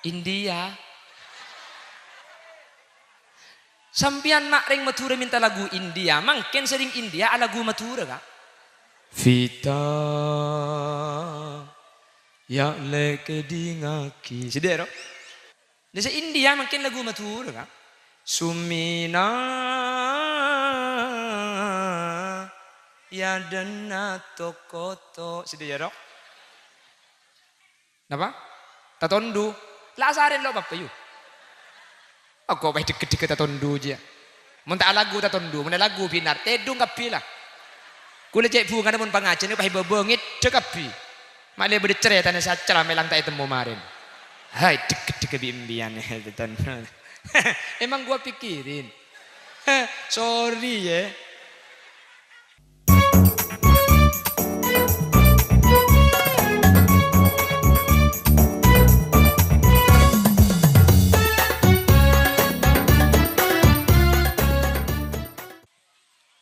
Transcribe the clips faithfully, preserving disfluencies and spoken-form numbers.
India. Sampèyan ma' rèng Madhurâ mènta lagu India, mangkèn sè rèng India alagu Madhurâ, Ka'. Vita ya le kedingaki. Sè dhi ro? Lè sè India mangkèn lagu Madhurâ, Ka'. Sumina ya denna tokoto. Sè dhi ro? Napa? Tatondu. La asarèn lo' bâbâ, yu. Ako paè dhegghâ-dhegghâ tatondu jiyâ. Mon ta' alagu tatondu, mon alagu bhinar, tèdung kabbhi la. Kulâ cè' bhungana mon pangajhiyân paè bâbâ ngèdhâ kabbhi. Ma' lè bâdâ carètana sè acala mèlang ta' ètemmo marèn. Hai, dhegghâ-dhegghâ bi' empèyan, tatondu. Emang gua pikirin. Sorry, ya.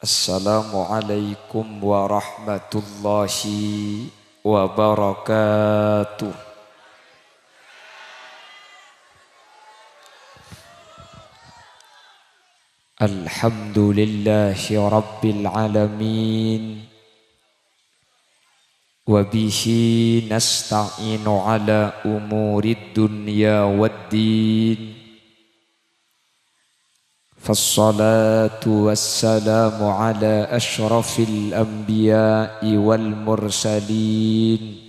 Assalamualaikum warahmatullahi wabarakatuh. Alhamdulillahi rabbil alamin. Wa bihi nasta'inu ala umurid dunya waddin. Fassalatu wassalamu ala asyrafil anbiya'i wal mursalin.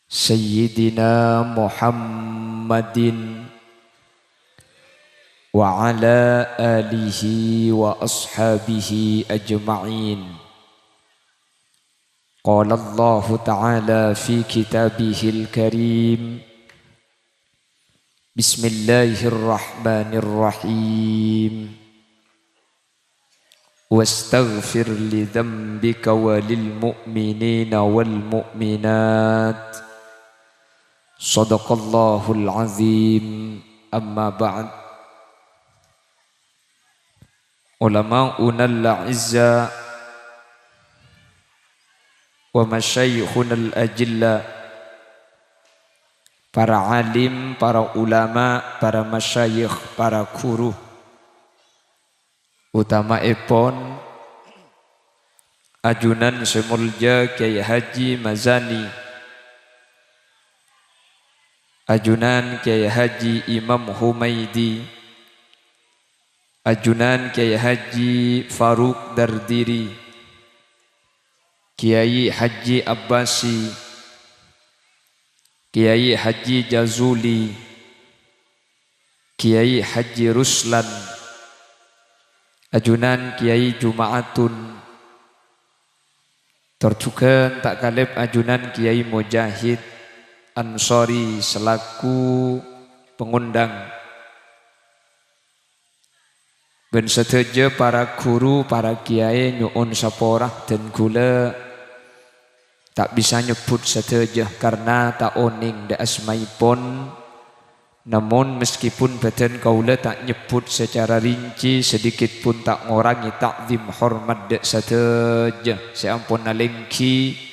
Sayyidina Muhammadin wa ala alihi wa ashabihi ajma'in. Qala Allahu ta'ala fi kitabihil karim, Bismillahirrahmanirrahim. Wastaghfir li dzambika wa lil mu'minina wal mu'minat. Shadaqallahul azim. Amma ba'd. Ulama'unal a'izza wa masyayikhunal ajilla, para alim, para ulama, para masyayikh, para guru. Utamaèpon ajunan sè molja Kyai Haji Mazani, ajunan Kyai Haji Imam Humaidi, ajunan Kyai Haji Faruk Dardiri, Kyai Haji Abbasi, Kyai Haji Jazuli, Kyai Haji Ruslan, ajunan Kyai Juma'atun, tor jhughân ta' kalèp ajunan Kyai Mujahid Ansori selaku pangondhâng. Bân sadhâjâ para ghuru, para kèyaè nyo'on sapora, dân ghulâ ta' bisa nyebbhut sadhâjâ karna ta' onèng dâ' asmaèpon. Namon, meskipun bâdân kaulâ ta' nyebbhut sacara rinci, sedikit pun ta' ngorangè ta'zim hormat dâ' sadhâjâ sè ampon alèngghi.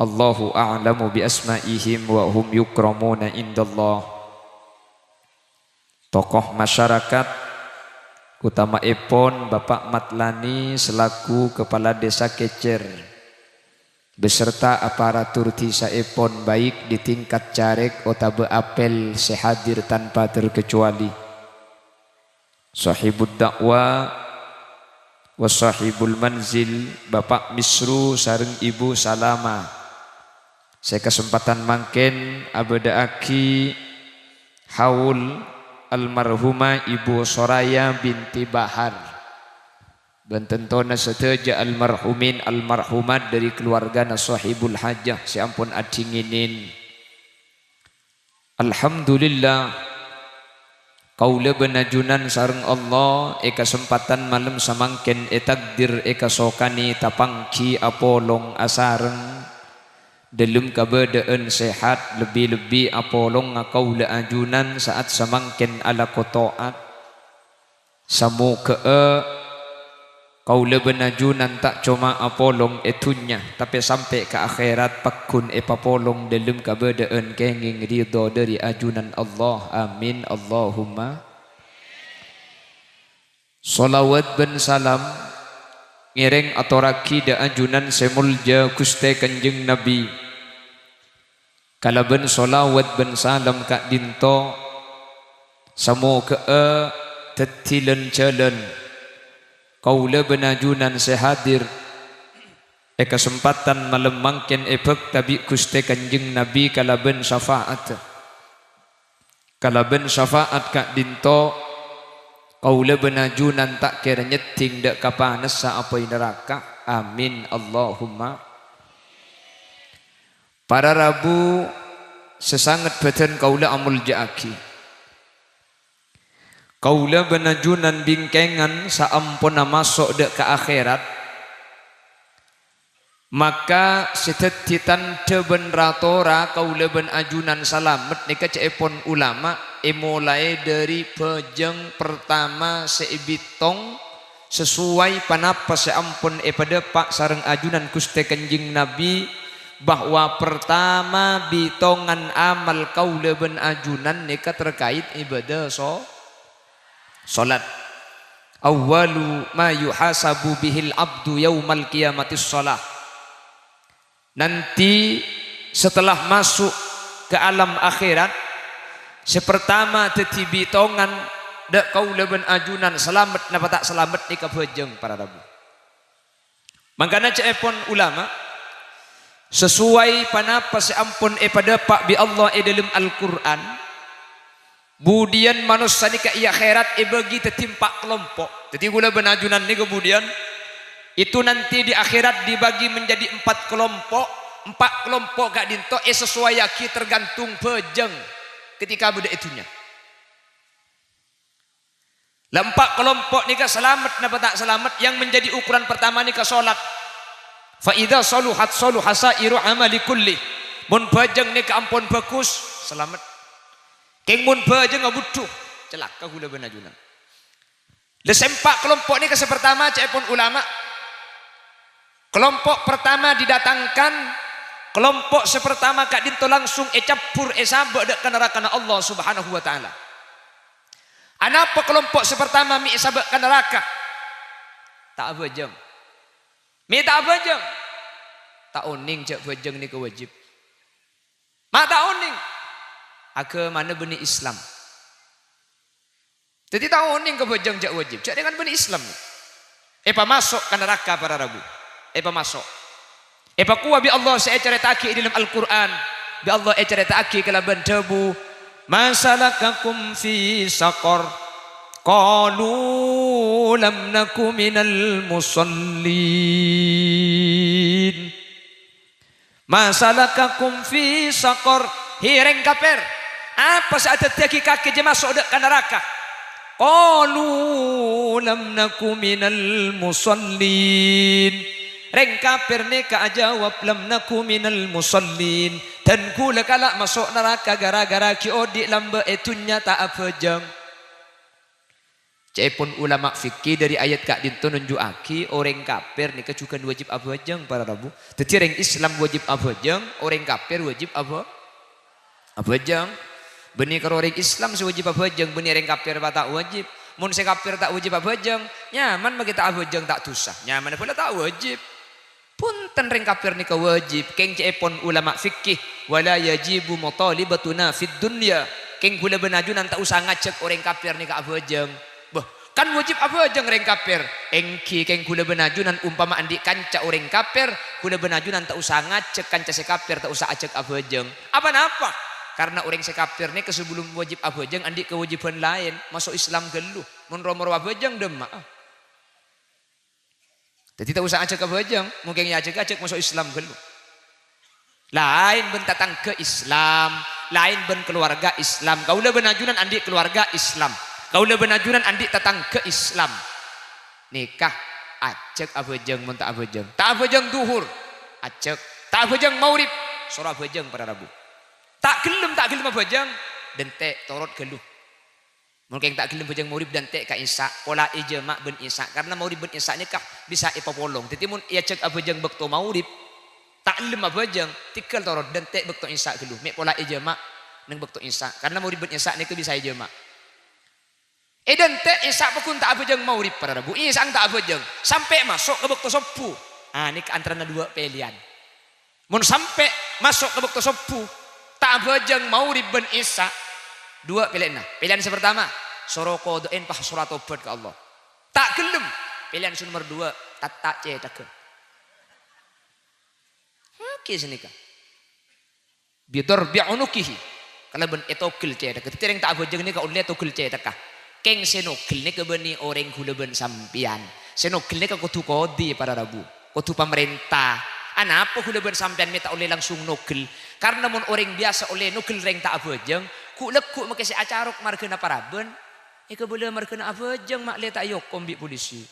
Allahu a'lamu bi asma'ihim wa hum yukramuna indallah. Tokoh masyarakat, utamaèpon Bapak Matlani selaku Kepala Desa Kècèr, beserta aparatur dhisaèpon, baik di tingkat carèk otabâ apel sè hadir tanpa terkecuali. Sahibud da'wa wa sahibul manzil, Bapak Misru sareng Ibu Salama, sè kasempadhân mangkèn abâdâ'aghi haul almarhumah Ibu Soraya binti Bahar, bân tantona sadhâjâ almarhumin almarhumat dâri kaluwargana Sohibul Hajah sè ampon adhinginin. Alhamdulillah, kaulâ bân ajunan sareng Allah è kasempadhân malem samangkèn ètakdir èkasokanè tapangghi apolong asareng dâlem kabâdâ'ân sehat, lebbi-lebbi apolongnga kaulâ ajunan sa'at samangkèn alako to'at. Samoghâ'â Kaulâ bân ajunan ta' coma apolong è dhunnya, tapè sampè' ka akhèrat pagghun èpapolong dâlem kabâdâ'ân kèngèng ridho dâri ajunan Allah. Amin, Allahumma. Shalawat bân salam ngèrèng atorraghi dâ' ajunan sè molja Ghustè Kanjeng Nabbhi. Kalabân shalawat bân salam ka'dinto, samogâ'â dhâddhi lan-jhâlân kaulâ bân ajunan sè hadir è kasempadhân malem mangkèn èbhâkta bi' Ghustè Kanjeng Nabbhi kalabân syafa'at. Kalabân syafa'at ka'dinto, kaulâ bân ajunan ta' kèra nyèddhing dâ' ka panassa apoy naraka. Amin, Allahumma. Para rabu sè sanget bâdân kaulâ amolja'aghi. Kaulâ bân ajunan bingkèngan saamponna maso' dâ' ka akhèrat, maka sè dhâddhi tandhâ bân ra-tora kaulâ bân ajunan salamet nèka ca'èpon ulama, èmolaè dâri bhâjâng pertama sè èbitong, sasowai ponapa sè ampon èpadâpa' sareng ajunan Ghustè Kanjeng Nabbhi, bahwa pertama bitongan amal kaulâ bân ajunan nèka terkait ibadah so-, solat. "Awwalu ma yuhasabu bihil abdu yaumal qiyamati shalah." Nanti setelah masuk ke alam akhirat, sè pertama dhâddhi bitongan dâ' kaulâ bân ajunan salamet napa ta' salamet nèka bhâjâng para rabu. Mangkana ca'èpon ulama, sasowai ponapa sè ampon èpadâpa' bi' Allah è dâlem Al-Qur'an, budiyân manossa nèka è akhèrat èbâgi dhâddhi empa' kalompo'. Dhâddhi kaulâ bân ajunan nèka budiyân, itu nanti di akhirat dibagi menjadi empat kelompok, empa' kalompo' ka'dinto èsasowayaghi tergantung bhâjâng ketika bâdâ è dhunnya. La empa' kalompo' nèka salamet napa ta' salamet? Yang menjadi ukuran pertama nèka solat. "Fa idza shaluhat shaluha sa'iru amali kulli." Mon bhâjâng nèka ampon bhâghus, salamet. Kèng mon bhâjângnga budhu, calaka kaulâ bân ajunan. La sè empa' kalompo' nèka sè pertama ca'èpon ulama. Kelompok pertama didatangkan, kelompok sè pertama ka'dinto langsung ècabbhur, èsabâ' dâ' ka narakana Allah Subhanahu wa Ta'ala. Anapa kelompok sè pertama mè' èsabâ' ka naraka? Ta' abhâjâng. Mè' ta' abhâjâng. Ta' onèng jâ' bhâjâng nèka wajib. Ma' ta' onèng. Aghâmana bânnè Islam. Dhâddhi ta' onèng ka bhâjâng jâ' wajib. Jâ' dengan bânnè Islam. Èpamaso' ka naraka para rabu. Èpamaso'. Èpakowa bi' Allah sè ècarèta'aghi è dâlem Al-Qur'an. Bi' Allah ècarèta'aghi kalabân dhâbu, "Ma salakakum fi saqar? Qalu lam naku minal musallin." "Ma salakakum fi saqar?" He, rèng kafir, apa sè adhâddhiyâghi kakè jâ' maso' dâ' ka naraka? "Qalu lam naku minal musallin." Rèng kafir nèka ajâwâb, "Lam naku minal musallin." Dân ghulâ kala' maso' naraka ghârâ-ghârâ ghi' odi' lambâ' è dhunnya ta' abhâjâng. Ca'èpon ulama fikih dâri ayat ka'dinto nunju'aghi orèng kafir nèka jhughân wajib abhâjâng, para rabu. Dhâddhi, orèng Islam wajib abhâjâng, orèng kafir wajib abhâ-, abhâjâng. Bânnè karo orèng Islam sè wajib abhâjâng, bânnè orèng kafir pas ta' wajib. Mon sè kafir ta' wajib abhâjâng, nyaman makè ta' abhâjâng, ta' dusa. Nyamanna bhâlâ ta' wajib. Bhunten, rèng kafir nèka wajib, kèng ca'èpon ulama fikih, "Wa la yajibu mutalibatuna fid dunya." Kèng ghulâ bân ajunan ta' osa ngajhâk orèng kafir nèka abhâjâng. Bâh, kan wajib abhâjâng rèng kafir. Èngghi, kèng ghulâ bân ajunan ompama andi' kanca orèng kafir, ghulâ bân ajunan ta' osa ngajhâk kanca sè kafir, ta' osa ajhâk abhâjâng. Apa napa? Karna orèng sè kafir nèka sabellunna wajib abhâjâng andi' kawâjibhân laèn, maso' Islam ghâllu. Mon ro-moro abhâjâng, dâmma'a. Dhâddhi, ta' osa ajhâk abhâjâng, mon kèng èajhâk-ajhâk maso' Islam ghâllu. Laèn bân tatangghâ Islam, laèn bân kalowarga Islam. Kaulâ bân ajunan andi' kalowarga Islam. Kaulâ bân ajunan andi' tatangghâ Islam. Nèka ajhâk abhâjâng mon ta' abhâjâng. Ta' abhâjâng dhuhur, ajhâk. Ta' abhâjâng maghrib, soro abhâjâng para rabu. Ta' ghellem, ta' ghellem abhâjâng, dântè' torot ghâllu. Mon kèng ta' ghellem bhâjâng maghrib, dântè' ka isya, pola èjhâma' bân isya. Karna maghrib bân isya nèka bisa èpapolong. Dhâddhi mon èajhâk abhâjâng bâkto maghrib, ta' ghellem abhâjâng, tèngghâl toron, dântè' bâkto isya ghâllu. Mè' pola èjhâma' neng bâkto isya. Karna maghrib bân isya nèka bisa èjhâma'. Èdântè' isya pagghun ta' abhâjâng maghrib, para rabu. Isya'an ta' abhâjâng. Sampè' maso' ka bâkto sobbhu. Ah, nèka antarana duwâ' pèlèyan. Mon sampè' maso' ka bâkto sobbhu, ta' abhâjâng maghrib bân isya, duwâ' pèlèyanna. Pèlèyan sè partama, soro kodho'è pas soro atobhât ka Allah. Ta' ghellem. Pèlèyan sè nomer duwâ', tatta' cèthagghâ. Oke, sanèka. Bidharbi unuqihi, kalabân ètoghel cèthagghâ. Dhâddhi, rèng ta' abhâjâng nèka ollè toghel cèthagghâ. Kèng sè noghel nèka bânnè orèng ghulâ bân sampèyan. Sè noghel nèka kodhu kodi, para rabu, kodhu pamarènta. Anapa ghulâ bân sampèyan mè' ta' ollè langsung noghel? Karna mon orèng biyasa ollè noghel rèng ta' abhâjâng, ghu'-lagghu' makè sè acarok marghâna parabân, èkabâlâ marghâna abhâjâng, ma' lè ta' èokom bi' polisi.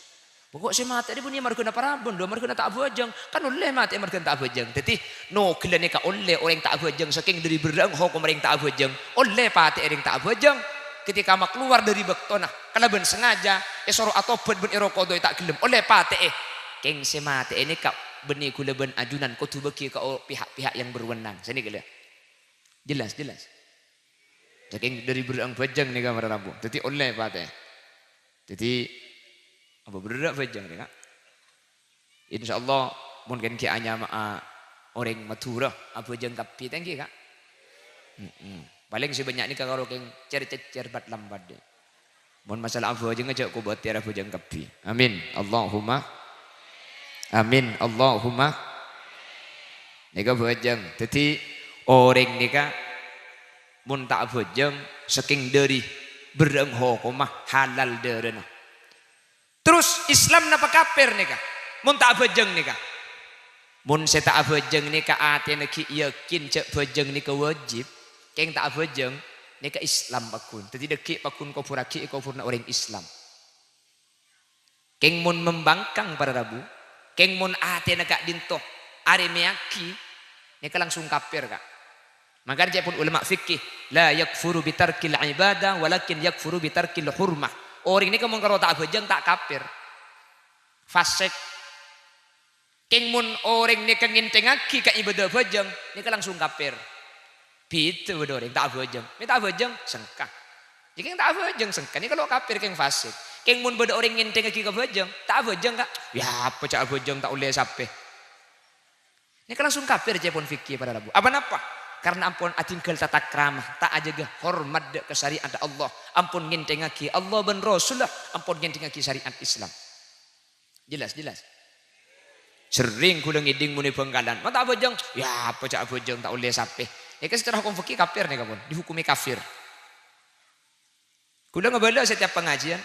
Pokok sè matè rè bânnè marghâna parabân, dâ marghâna ta' abhâjâng. Kan ollè matè marghâna ta' abhâjâng. Dhâddhi, noghellâ nèka ollè orèng ta' abhâjâng, sakèng dhâri berrâ'âng hokomma rèng ta' abhâjâng. Ollè patè'è rèng ta' abhâjâng. Ketika makalowar dhâri bâktona, kalabân sengaja, èsoro atobhât bân èro kodho'è ta' ghellem. Ollè patè'è. Kèng sè matè'è nèka bânnè ghulâ bân ajunan kodhu bâgi ka o-, pihak-pihak yang berwenang. Sanèka lè. Jelas, jelas. Sakèng dhâri berrâ'âng bhâjâng nèka, para rabu. Dhâddhi ollè patè'è. Dhâddhi, apa berrâ' bhâjâng nèka? Insyaallah, mon kèng ghi' anyama'a orèng Madhurâ, abhâjâng kabbhi ta' ènggi, Ka'? Mm-mm. Palèng sè bânnya' nèka karo kèng cèr-cècèr bat-lambat. Mon masalah abhâjâng jhâ' kobâtèr abhâjâng kabbhi. Amin. Allahumma. Amin. Allahumma. Nèka bhâjâng. Dhâddhi orèng nèka mon ta' abhâjâng, sakèng dhâri berrâ'âng hokomma halal dârâna. Terros Islam napa kafir nèka? Mon ta' abhâjâng nèka. Mon sè ta' abhâjâng nèka atèna ghi' yakin jhâ' bhâjâng nèka wajib, kèng ta' abhâjâng, nèka Islam pagghun. Dhâddhi dhâggi' pagghun kobhurraghi è kobhurrâ orèng Islam. Kèng mon membangkang, para rabu, kèng mon atèna ka'dinto arèmèyaghi, nèka langsung kafir, Ka'. Mangkana ca'èpon ulama fikih, "La yakfuru bitarkil ibadah, walakin yakfuru bitarkil hurmah." Orèng nèka mon karo ta' abhâjâng ta' kafir. Fasik. Kèng mon orèng nèka ngènthèngaghi ka ibadah bhâjâng, nèka langsung kafir. Bhidhâ bâdâ orèng ta' abhâjâng. Mè' ta' abhâjâng, sengka. Jhâ' kèng ta' abhâjâng, sengka. Nèka lo' kafir, kèng fasik. Kèng mon bâdâ orèng ngènthèngaghi ka bhâjâng, ta' abhâjâng, Ka'. Yâ, apa jhâ' abhâjâng ta' ollè sapè. Nèka langsung kafir, ca'èpon fikih, para rabu. Apa napa? Karena ampon adhinggâl tatakrama, ta' ajâgâ hormat dâ' ka syariat Allah. Ampon ngènthèngaghi Allah bân Rasulullah, ampon ngènthèngaghi syariat Islam. Jelas, jelas. Serrèng ghulâ ngèdhing monè Bhângkalan. Ma' ta' abhâjâng? Yâ, apa jhâ' abhâjâng ta' ollè sapè. Nèka secara hukum fikih kafir nèka pon, dihukumi kafir. Ghulâ ngabâlâ setiap pengajian,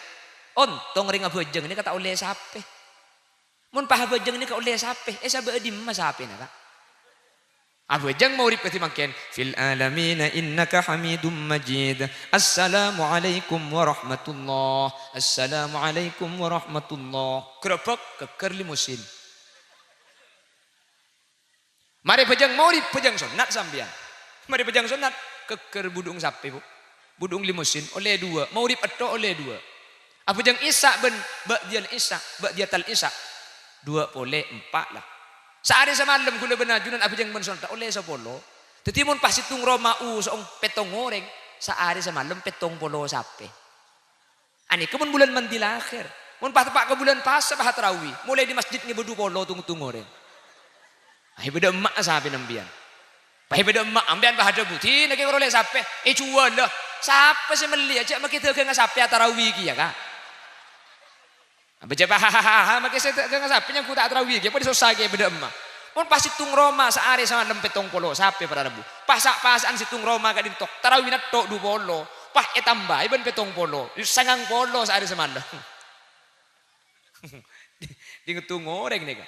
ontong rèng abhâjâng nèka ta' ollè sapè. Mon pas abhâjâng nèka ollè sapè, èsabâ'â dimma sapèna, Ka'? Abhâjâng maghrib kadhi mangkèn, "Fil alamina innaka hamidum majid. Assalamualaikum warahmatullah. Assalamualaikum warahmatullah." Grâbâk, ghâggâr limusin. Marè bhâjâng maghrib, bhâjâng sonnat sampèyan. Marè bhâjâng sonnat, ghâggâr budhu'eng sapè, Bu. Budhu'eng limusin, ollè duwâ'. Maghrib ètto' ollè duwâ'. Abhâjâng isya bân ba'diyal isya, ba'diyatal isya. Duwâ' polè, empa' la. Saarè samalem ghulâ bân ajunan abhâjâng bân sonnat, ollè sapolo. Dhâddhi mon pas sèttong roma uso'eng pèttong orèng, saarè samalem pèttong polo sapè. Anèka mon bulân Mandhil Akhèr. Mon pas teppa' ka bulân Pasa, pas atarawi. Molaè dâri masjid ngèbâ du polo tong-tong orèng. Ayo bâdâ emma'a sapè sampèyan. Pas bâdâ emma'a, sampèyan pas adhâbu, "Dinah kèya karo ollè sapè?" "Èjhuwâlâ." "Sapa sè mellè? Jhâ' makè dâgângnga sapè atarawi kèya, Ka'." Abhâjâng, "Hahaha, makè sè dâgângnga sapè nyangghu ta' atarawi kèya, padâ sossa kèya bâdâ emma." Mon pas sèttong roma saarè samalem pèttong polo sapè, para rabu. Pas sa'-pasa'an sèttong roma ka'dinto, tarawina ètto' du polo. Pas ètambâi bân pèttong polo. Sangang polo saarè samalem. Dingèttong orèng nèka.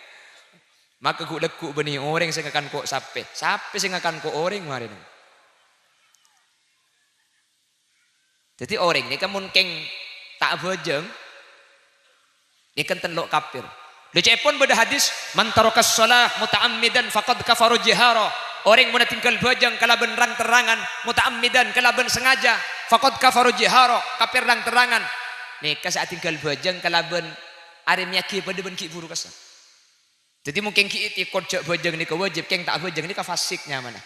Maka ghu'-lagghu' bânnè orèng sè ngakan ko' sapè. Sapè sè ngakan ko' orèng marèna. Dhâddhi orèng nèka mon kèng ta' abhâjâng, nèka enten lo' kafir. Lho, ca'èpon bâdâ hadis, "Man tarakas shalah muta'ammidan faqad kafara jihara." Orèng mon adhinggâl bhâjâng kalabân rang-terrangan, muta'ammidan, kalabân sengaja, Faqad kafaru jihara, kafir rang-terrangan. Nèka sè adhingghâl bhâjâng kalabân arèmèyaghi padâ bân ghi' bhuru kassa'. Dhâddhi, mon kèng ghi' ètèkot jhâ' bhâjâng nèka wajib, kèng ta' bhâjâng nèka fasik nyamana.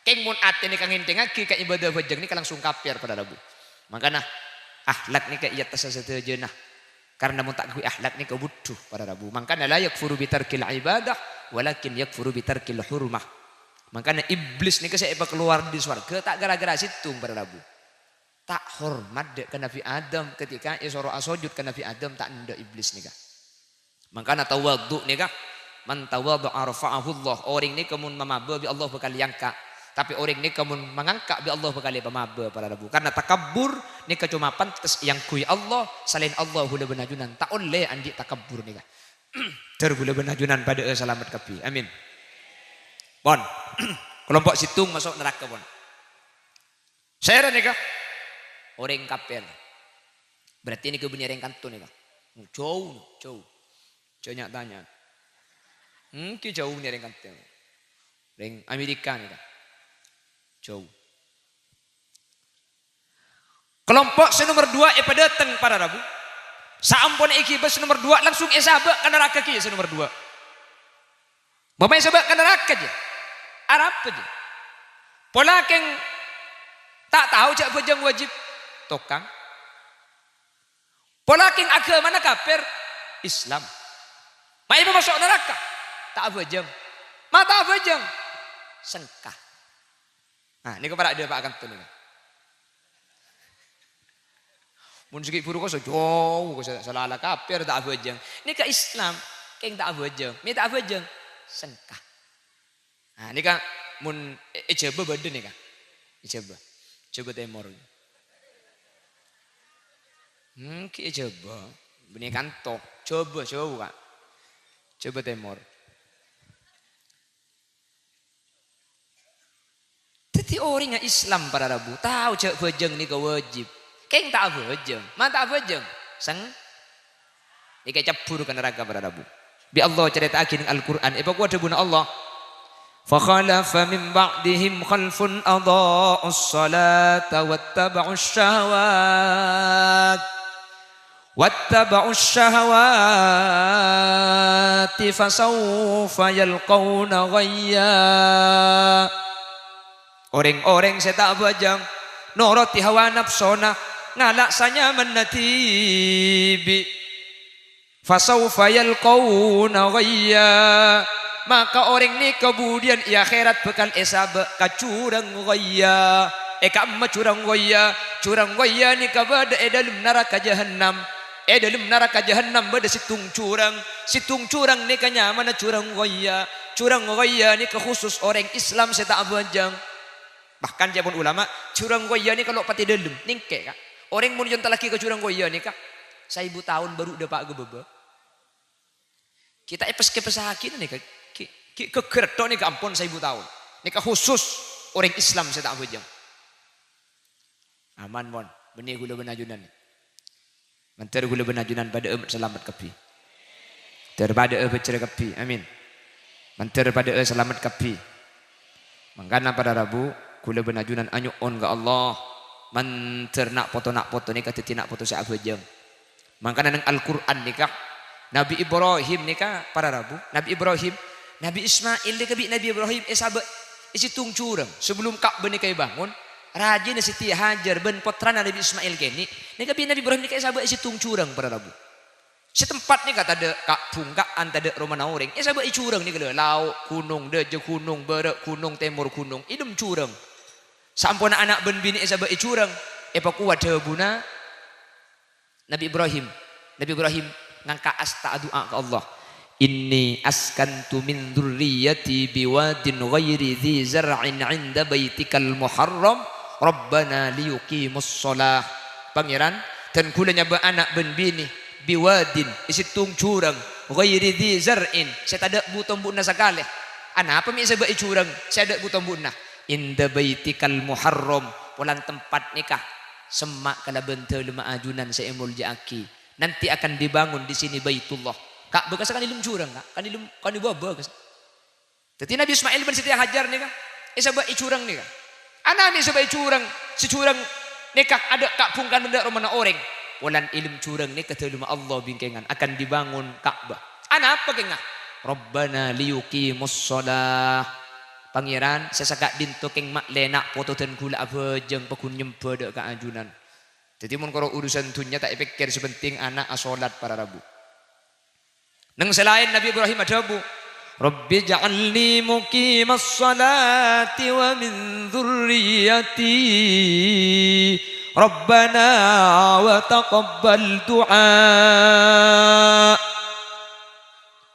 Kèng mon atè nèka ngènthèngaghi ka ibadah bhâjâng nèka langsung kafir, para rabu. Mangkana, akhlak nèka èattassa sadhâjâna. Karna mon ta' kaangghuy akhlak nèka budhu, para rabu. Mangkana, la yakfuru bi tarkil ibadah, walakin yakfuru bi tarkil hurmah. Mangkana, iblis nèka sè èpakalowar dâri sowarghâ ta' ghârâ-ghârâ sèttong, para rabu. Ta' hormat dâ' ka Nabi Adam, ketika èsoro asojud ka Nabi Adam, ta' endâ' iblis nèka. Mangkana tawadhu' nèka, "Man tawadha'a rafa'ahullah." Orèng nèka mon mamabâ bi' Allah bhâkal èangka'. Tapè orèng nèka mon mangangka' bi' Allah bhâkal èpamabâ, para rabu. Karna takabbur nèka coma pantes èangghuy Allah, salaèn Allah ghulâ bân ajunan ta' ollè andi' takabbur nèka. Dhâr ghulâ bân ajunan padâ'â salamet kabbhi. Amin. Pon. Kelompok sèttong maso' naraka, pon. Sèra nèka? Orèng kafir. Berarti nèka bânnè orèng kanto nèka. Jâu, jâu. Jâu nya-tanya. Èngghi jâu bânnè orèng kanto. Orèng Amerika nèka. Jâu. Kelompok sè nomer dua èpadâteng, para rabu. Saamponna èghibâ sè nomer dua, langsung èsabâ' ka naraka kèya sè nomer dua. Bâ maè sabâ' ka naraka jâ. Arapa jâ? Pola kèng ta' tao jâ' bhâjâng wajib, tokang. Pola kèng aghâmana kafir, Islam. Maè maso' naraka, ta' abhâjâng. Ma' ta' abhâjâng, sengka. Nah, nèko para' dâpa' kanto nèko. Mon sè ghi' bhuru kosong, jâu, kosong, salala kafir ta' abhâjâng. Nèka Islam, kèng ta' abhâjâng. Mè' ta' abhâjâng, sengka. Nah, nèka mon è, è Jhâbâ bâdâ nèka. È Jhâbâ. Jhâbâ Tèmor. Hmm, ghi' è Jhâbâ. Bânnè kanto. Jhâbâ, jâu, Ka'. Jhâbâ Tèmor. Dhâddhi orèngnga Islam para rabu, tao jâ' bhâjâng nèka wajib. Kèng ta' abhâjâng, ma' ta' abhâjâng. Seng-, nèka ècabbhur ka naraka para rabu. Bi' Allah carèta'aghi neng Al-Qur'an, èpakowat dhâbuna Allah, "Fa khalafa min ba'dihim khalfun adha'us salata wattaba'us syahawat." "Wattaba'us syahawati fasawfa yalqauna ghayya." Orèng-orèng sè ta' abhâjâng, noro'è hawa napsona, ngala' sanyamanna dhibi'. "Fasawfa yalqauna ghayya." Maka orèng nèka budiyân è akhèrat bhâkal èsabâ' ka jhurâng ghayya. È ka'emma jhurâng ghayya? Jhurâng ghayya nèka bâdâ è dâlem naraka Jahannam. È dâlem naraka Jahannam bâdâ sèttong jhurâng. Sèttong jhurâng nèka nyamana jhurâng ghayya. Jhurâng ghayya nèka khusus orèng Islam sè ta' abhâjâng. Bahkan, ca'èpon ulama, jhurâng ghayya nèka lo' patè dâlem, nèngkè, Ka'. Orèng mon èontallaghi ka jhurâng ghayya nèka, saèbu taon bhuru dâpa' ka bâbâ. Ghi' ta' èpès-kèpèssaghi nèka, ghi', ghi' ghâggâr tok nèka ampon saèbu taon. Nèka khusus orèng Islam sè ta' abhâjâng. Aman, mon. Bânnè ghulâ bân ajunan. Mandhâr ghulâ bân ajunan padâ'â salamet kabbhi. Mandhâr padâ'â bhâjjhrâ kabbhi. Amin. Mandhâr padâ'â salamet kabbhi. Mangkana para rabu, ghulâ bân ajunan anyo'on ka Allah. Mandhâr na' poto-na' poto nèka dhâddhi na' poto sè abhâjâng. Mangkana neng Al-Qur'an nèka, Nabi Ibrahim nèka para rabu, Nabi Ibrahim, Nabi Ismail nèka bi' Nabi Ibrahim èsabâ' è sèttong jhurâng. Sabellum Ka'bah nèka èbângon, rajina Siti Hajar bân pottrana Nabi Ismail kènè', nèka bi' Nabi Ibrahim nèka èsabâ' è sèttong jhurâng para rabu. Sè tempat nèka tadâ' ka-, bhungka'an, tadâ' romana orèng, èsabâ' è jhurâng nèka lho, lao', ghunong, dâjâ ghunong, bârâ' ghunong, tèmor ghunong, è dâlem jhurâng. Saamponna ana' bân binè' èsabâ' è jhurâng, èpakowat dhâbuna Nabi Ibrahim. Nabi Ibrahim ngangka' asta adu'a ka Allah, "Inni askantu min dzurriyyati biwadin ghairi dzi zar'in 'inda baitikal muharram, Rabbana liyuqimus shalah." Pangèran, dân ghulâ nyabâ' ana' bân binè' biwadin, è sèttong jhurâng, ghairi dzi zar'in, sè tadâ' bu-tombu'na sakalè. Anapa mè' èsabâ' è jhurâng sè adâ' bu-tombu'na? "'Inda baitikal muharram," polana tempat nèka semma' kalabân dâlemma ajunan sè èmolja'aghi. "Nanti akan dibangun di sini Baitullah." Ka'bah kassa' kan è dâlem jhurâng, Ka'. Kan è dâlem, kan è bâbâ kassa'. Dhâddhi Nabi Ismail bân Siti Hajar nèka èsabâ' è jhurâng nèka. Anapa mè' èsabâ' è jhurâng, sè jhurâng Nèka adâ' ka'-bhungka'an bân dâ' romana orèng. Polana è dâlem jhurâng nèka dâlemma Allah bingkèngan akan dibangun Ka'bah. Anapa kèngnga? "Rabbana liyuqimus shalah." Pangèran, sè saka'dinto kèng ma'lè na' poto dân ghulâ abhâjâng pagghun nyembhâ dâ' ka ajunan. Dhâddhi mon karo urusan dhunnya ta' èpèkkèr, sè penting ana' asolat para rabu. Neng sè laèn Nabbhi Ibrahim adhâbu, "Rabbij'alni muqimas shalati wa min dzurriyyati. Rabbana wa taqabbal du'a."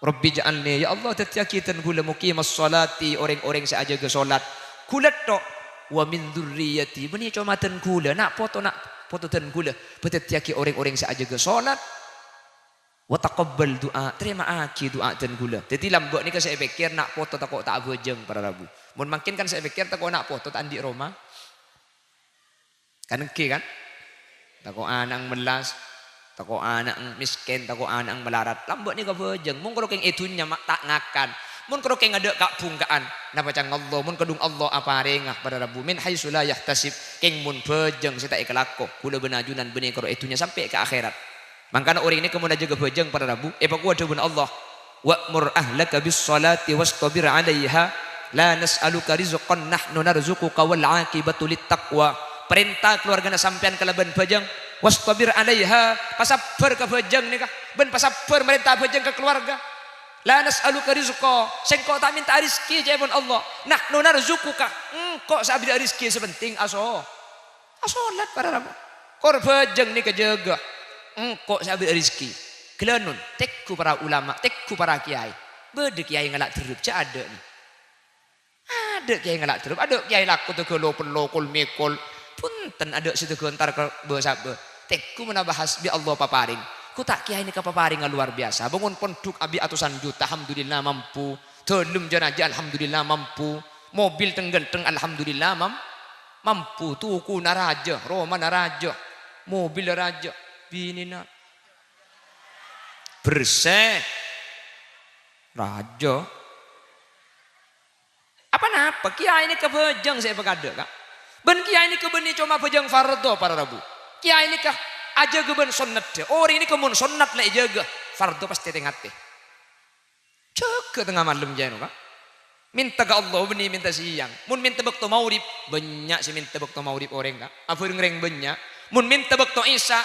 Rabbij'alni, ya Allah, dhâddhiyâghi dân ghulâ muqimas shalati, orèng-orèng sè ajâgâ solat. Ghulâ tho', wa min dzurriyyati, bânnè coma dân ghulâ, na' poto, na' poto dân ghulâ, bâ dhâddhiyâghi orèng-orèng sè ajâgâ solat. Wa taqabbal du'a, tarèma'aghi du'a dân ghulâ. Dhâddhi lambâ' nèka sè èpèkkèr na' poto tako' ta' abhâjâng para rabu. Mon mangkèn kan sè èpèkkèr tako' na' poto ta' andi' roma. Kan ènggi kan? Tako' ana'na mellas, tako' ana'na mèskèn, tako' ana'na malarat. Lambâ' nèka bhâjâng. Mon karo kèng è dhunnya ma-, ta' ngakan. Mon karo kèng adâ' ka'-bhungka'an, napa ca'na Allah? Mon kadhung Allah aparènga para rabu min haitsu la yahtasib, kèng mon bhâjâng sè ta' èkalako, ghulâ bân ajunan bânnè karo è dhunnya sampè' ka akhèrat. Mangkana orèng nèka mon ajâgâ bhâjâng para rabu, èpakowat dhâbuna Allah, "Wa'mur ahlaka bis shalati wastabir 'alaiha, la nas'aluka rizqan nahnu narzuquka wal 'aqibatu lit taqwa." Parènta kalowargana sampèyan kalabân bhâjâng, "Wastabir 'alaiha," pasabbhâr ka bhâjâng nèka, bân pasabbhâr marènta bhâjâng ka kalowarga. "La nas'aluka rizqa," sèngko' ta' mènta'a rejhekkè, ca'èpon Allah. "Nahnu narzuquka," engko' sè abherri'a rejhekkè, sè penting aso-, Asolat para rabu. Kor bhâjâng nèka jâgâ. Engko' sè abherri'a rejhekkè. Ghâlânon, tèngghu para ulama, tèngghu para kèyaè. Bâdâ kèyaè ngala' dherrep, jhâ' adâ'na. Adâ' kèyaè ngala' dherrep, adâ' kèyaè lako tèghâ lo-pello, kol-mèkol. Bhunten, adâ' sè tèghâ entar ka bâ-sabâ. Tèngghu manabi hasbi Allah paparèng. Ghu ta' kèyaè nèka paparèngnga lowar biyasa. Bângon pondhuk abi' atosan juta, alhamdulillah mampu. Dâlem jâ-rajâ, alhamdulillah, mampu. Mobil tèng-ghântèng, alhamdulillah, mam-, mampu. Tokona rajâ, romana rajâ, mobilla rajâ, binèna bersè, rajâ. Apa napa? Kèyaè nèka bhâjâng sè èpakadâ', Ka'. Bân kèyaè nèka bânnè coma bhâjâng fardhu, para rabu. Kèyaè nèka ajâgâ bân sonnadhâ. Orèng nèka mon sonnat la èjâgâ, fardhu pastè tè-ngatè. Jâgâ tengnga malem jâ' èno, Ka'. Mènta ka Allah bânnè mènta sèyang. Mon mènta bâkto maghrib, bânnya' sè mènta bâkto maghrib orèng, Ka'. Abhâreng rèng bânnya'. Mon mènta bâkto isya,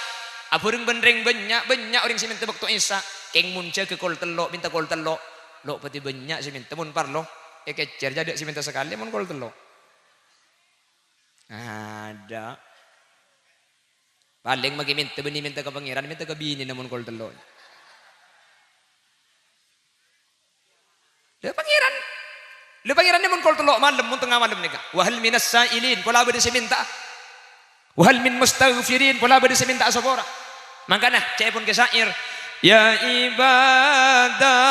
abhâreng bân rèng bânnya', bânnya' orèng sè mènta bâkto isya. Kèng mon jâgâ kol tello', mènta kol tello'. Lo' patè bânnya' sè mènta. Mon parlo, èkècèr, jâ' adâ' sè mènta sakalè mon kol tello'. Adâ'. Palèng maghi mènta bânnè mènta ka Pangèran, mènta ka binèna mon kol tello'. Lha Pangèran. Lha Pangèran nèka mon kol tello' malem, mon tengnga malem nèka. "Wa hal minas sa'ilin?" Pola bâdâ sè mènta'a. "Wa hal min mustaghfirin?" Pola bâdâ sè mènta'a sapora. Mangkana, ca'èpon kè syair, "Ya ibadallahi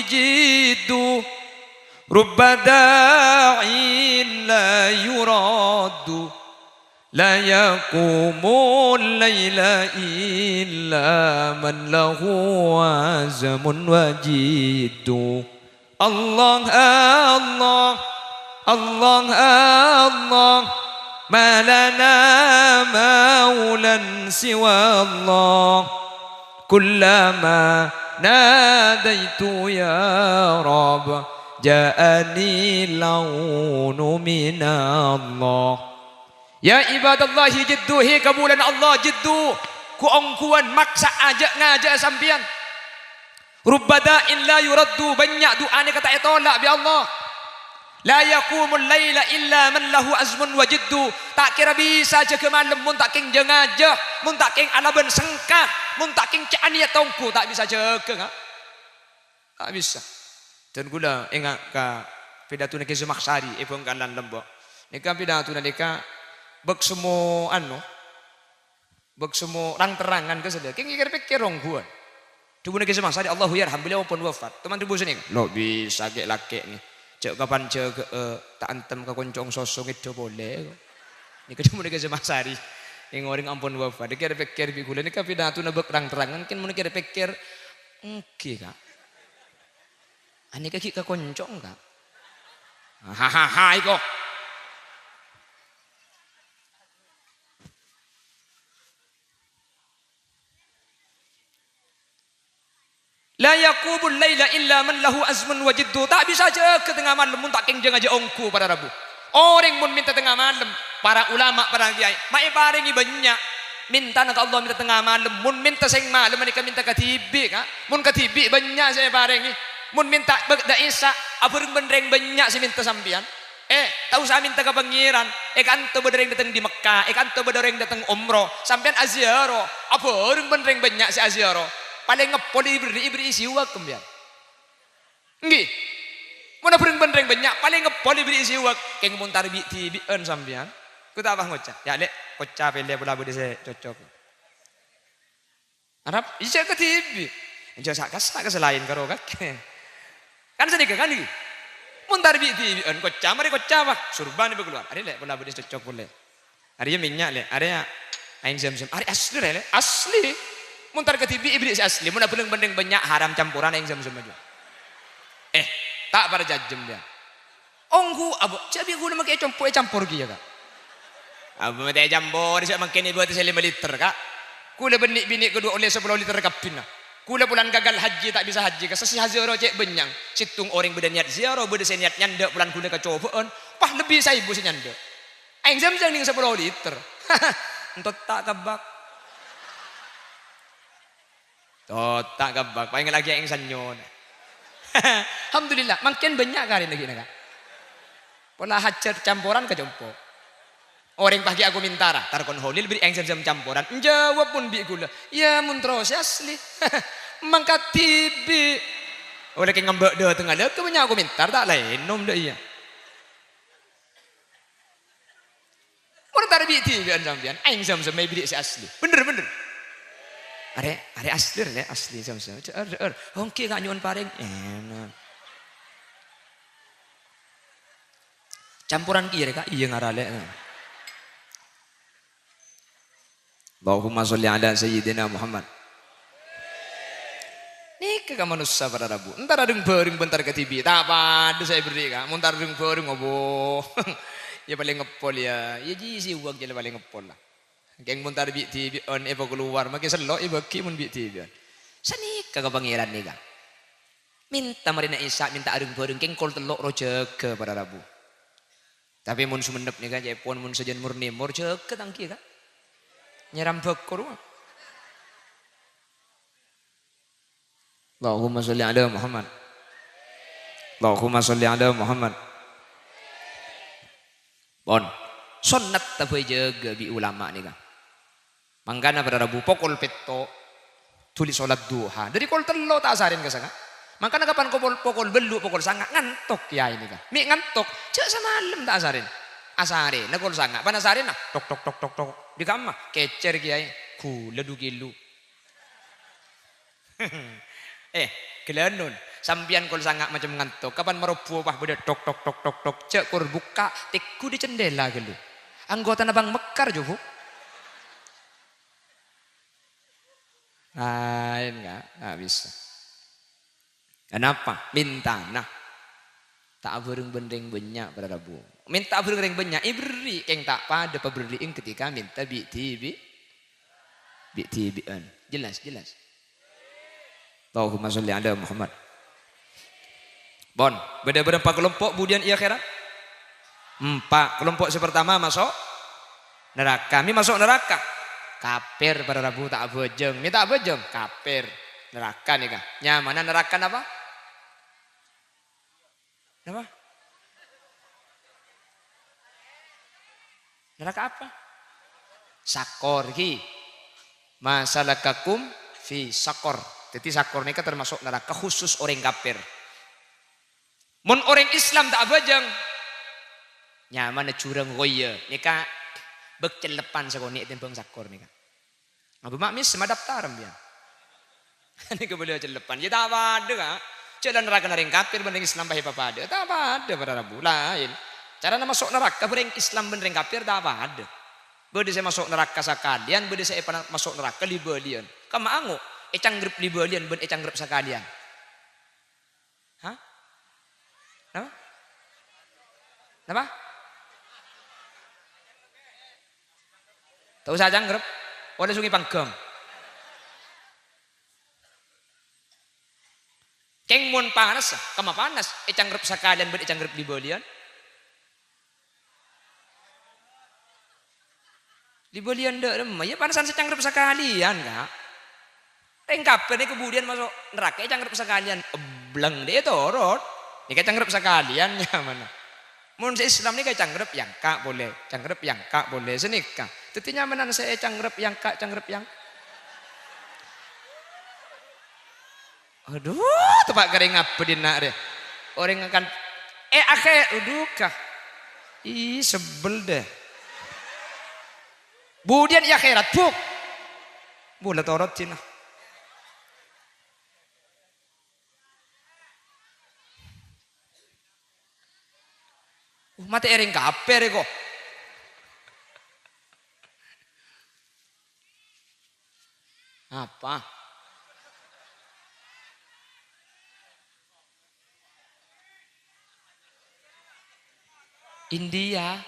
jiddu, rubba da'in la yuraddu." "La yaqumul laila illa man lahu azmun wa jiddu." Allah, Allah, Allah, Allah, ma lana maulan siwa Allah. Kullama nadaitu ya Rabb, ja'anil aunu minallah. Ya ibadallahi jiddu, he kabulana Allah, jiddu, ghu-ongghuwân, maksa'a jâ' ngajâ'â sampèyan. Rubba da'in la yuraddu, bânnya' du'a nèka ta' ètola' bi' Allah. La yaqumul laila illa man lahu azmun wa jiddu, ta' kèra bisa jâgâ malem mon ta' kèng jâ-ngajâ, mon ta' kèng alabân sengka, mon ta' kèng cè' anèyat ongghu, ta' bisa jâgâ, nga'. Ta' bisa. Dân kaulâ enga' ka pidatona Kè Zamakhsyari è Bhângkalan Lombok. Nèka pidatona nèka bâk semmo, anu, bâk semmo rang-terrangan ka sèdhâ. Kèng kèr-pèkkèr ongghuwân. Dhâbuna Kè Zamakhsyari, Allahu yarham, beliau pun wafat. Toman dhâbu sanèka. Lo' bisa kè'-lakè' nè. Jâ' kapan jâgâ'â, ta' antem ka konco' soso ngèdhâ polè. Nèka dhâbuna Kè Zamakhsyari. È orèng ampon wafat. Kèr-pèkkèr bi' kaulâ nèka pidatona bâk rang-terrangan. Kèng mon kèr-pèkkèr, ènggi, Ka'. Anèka ghi' ka konco', Ka'. Hahaha, iko. "La yaqumul laila illa man lahu azmun wa jiddu." Ta' bisa jâgâ tengnga malem mon ta' kèng jhâ-ngajhâ ongghu, para rabu. Orèng mon mènta tengnga malem, para ulama, para kiai, ma' èparèngè bânnya'. Mèntana ka Allah mènta tengnga malem. Mon mènta sèng malem panèka mènta kadhibi', Ka'. Mon kadhibi' bânnya' sè èparèngè. Mon mènta bâ-, dâ' Isya, abhâreng bân rèng bânnya' sè mènta sampèyan. Eh, ta' osa mènta ka Pangèran. È kanto bâdâ rèng dâteng dâri Mekka, è kanto bâdâ rèng dâteng umroh. Sampèyan aziarah, abhâreng bân rèng bânnya' sè aziarah. Palèng ngeppol èberri', èberri' siwak sampèyan. Ènggi. Mon abhâreng bân rèng bânnya', palèng ngeppol èberri' siwak. Kèng mon ta' bi'-dhibi'ân sampèyan. Ghu ta' apa ngoca'? "Ya', Lè', koca' pèlè pola bâdâ sè cocok." Arapa? Iyâ, jhâ' kadhibi'. Jhâ' sa'-kassa' ka sè laèn karo kakè. Kan sanèka, kan, ènggi? Mon ta' bi'-dhibi'ân, koca', marè koca', wah, surban èpakalowar. "Arè', Lè', pola bâdâ sè cocok polè. Arèya mènnya', Lè'. Arèya aèng Zamzam. Arèya asli, Lè', Lè'. Asli." Mon ta' kadhibi' èberri' sè asli. Mon abhâreng bân rèng bânnya' haram camporan aèng Zamzam ajâ. Eh, ta' parcajâ, yâ. Ongghu, abâ, jhâ' bi' ghulâ makè compo' ècampor kèya, Ka'. Abâ, matè ècampor, sè mangkèn èbâtèsè lèma liter, Ka'. Ghulâ bânnè binè' kaduwâ ollè sapolo liter kabbhina. Ghulâ polana gagal haji, ta' bisa haji, Ka'. Sè haji ro cè' bânnya'na. Sèttong orèng bâdâ niyat ziarah, bâdâ sè niyat nyandhâ', polana ghulâ kacobâ'ân. Pas lebbi saèbu sè nyandhâ'. Aèng Zamzam nèng sapolo liter. Èntot ta' kabbhâk. Totta' kabbhâk, paèng laghi aèng sanyona. Alhamdulillah, mangkèn bânnya' karèna ghi' nèka. Pola hajhât camporan ka compo'. Orèng pas ghi' akomentara, "Tarkon Holil bâri' aèng Zamzam camporan." Èjâwâb mon bi' ghulâ, "Yâ, mon terrosè asli." Mangkat dhibi'. Ollè kè ngambâ' dâtengnga, lha kè bânnya' komentar, ta' laèn nom dâ' iyâ. Mon ta' bi'-dhibi'ân sampèyan, aèng Zamzam èberri' sè asli. Bhender, bhender. Arè', arè' asli, arè' asli Zamzam. Dâ'âr, dâ'âr. Ongghi, Ka', nyo'on parèng. Èna'. Camporan kèya, Ka'? Iyâ, ngara lè'. Allahumma sholli ala Sayyidina Muhammad. Nèka ka manossa para rabu. Èntar rèng-bhâreng bân èntar kadhibi'. Ta' padâ sè èberri', Ka'. Mon èntar rèng-bhâreng, obo. Yâ palèng ngeppol, yâ. Yâ jiyâ sèwak jâ la palèng ngeppol, la. Kèng mon èntar bi'-dhibi'ân èpakalowar, makè sello' èbâghi mon bi'-dhibi'ân. Sanèka ka Pangèran nèka. Mènta marèna Isya, mènta arèng-bhâreng, kèng kol tello' ro jâgâ para rabu. Tapè mon Songennep nèka ca'èpon mon sajân mor-nèmor jâgâ tangghiyâ, Ka'. Nyèram bhâkor, wa. Allahumma sholli ala Muhammad. Allahumma sholli ala Muhammad. Pon. Sonnat tabâi jâgâ bi' ulama nèka. Mangkana para rabu pokol pètto' dhuli sholat duha. Dâri kol tello' ta' asarèn ka sanga'. Mangkana kapan kopol-, pokol bâllu', pokol sanga' ngantok kèyaè nèka. Mè' ngantok, jâ' samalem ta' asarèn. Asarèna kol sanga', pan asarèna tok, tok, tok, tok, tok. Dâri kamma, kècèr kèyaè, ghulâ du kèlo. Eh, ghâlânon. Sampèyan kol sanga' macem ngantok. Kapan marobbu pas bâdâ tok, tok, tok, tok, tok. Jâ' kor bukka', tèngghu dâri cendhèla ghâllu. Anggotana Bank Mekar, jhubuk. Laèn, Ka'? Ta' bisa. Kenapa? Mèntana. Ta' abhâreng bân rèng bânnya', para rabu. Mènta abhâreng rèng bânnya', èberri', kèng ta' padâ pabherri'ân ketika mènta bi'-dhibi', bi'-dhibi'ân. Jelas, jelas. Allahumma sholli ala Muhammad. Pon, bâdâ bârâmpa kalompo' budiyân è akhèrat? Empa'. Kalompo' sè partama maso' naraka. Mè' maso' naraka? Kafir, para rabu, ta' abhâjâng. Mè' ta' abhâjâng? Kafir. Naraka nèka. Nyamana naraka napa? Napa? Neraka apa? Sakor, ghi. "Ma salakakum fi sakor." Jadi sakor nèka termasuk neraka khusus orèng kafir. Mon orèng Islam ta' abhâjâng, nyamana jurang ghoyya. Nèka bâk cellepan sakonè' ètembhâng sakor nèka. Abâ ma' mèsem adaptar, sampèyan. Nèka bâlâ cellepan. Yâ ta' padâ, Ka'. Jhâ' la narakana rèng kafir bân rèng Islam pas èpapadâ'â. Ta' padâ, para rabu. Laèn. Carana maso' naraka bân rèng Islam bân rèng kafir ta' padâ. Bâdâ sè maso' naraka sakalèyan, bâdâ sè èpana-, maso' naraka li-bâliyân. Kamma ango', ècanggrep li-bâliyân bân ècanggrep sakalèyan. Hah? Napa? Napa? Ta' osa canggrep. Polè songè pangghâng. Kèng mon panas, kemma panas, ècangrep sakalèyan bân ècangrep li-bâliyân. Li-bâliyân dâ' remma, iyâ panesan sè ècangrep sakalèyan, Ka'. Rèng kafir nèko budiyân maso' naraka ècangrep sakalèyan, ebblang dâ' ètorot. Nèka ècangrep sakalèyan nyamana. Mon sè Islam nèka ècangrep yangka' polè, ècangrep yangka' polè, sanèka. Dhâddhi nyamanan sè ècangrep yangka', ècangrep yang-, Adhu, teppa' karè ngabâ dinna' rè. Orèng akan, eh, akhè-, adhu, Ka'. Ih, sebbel deh. Budiyân è akhèrat, Bu'. Bu', la torot dinna'. Uh, matè orèng kafir, ko. Apa? India.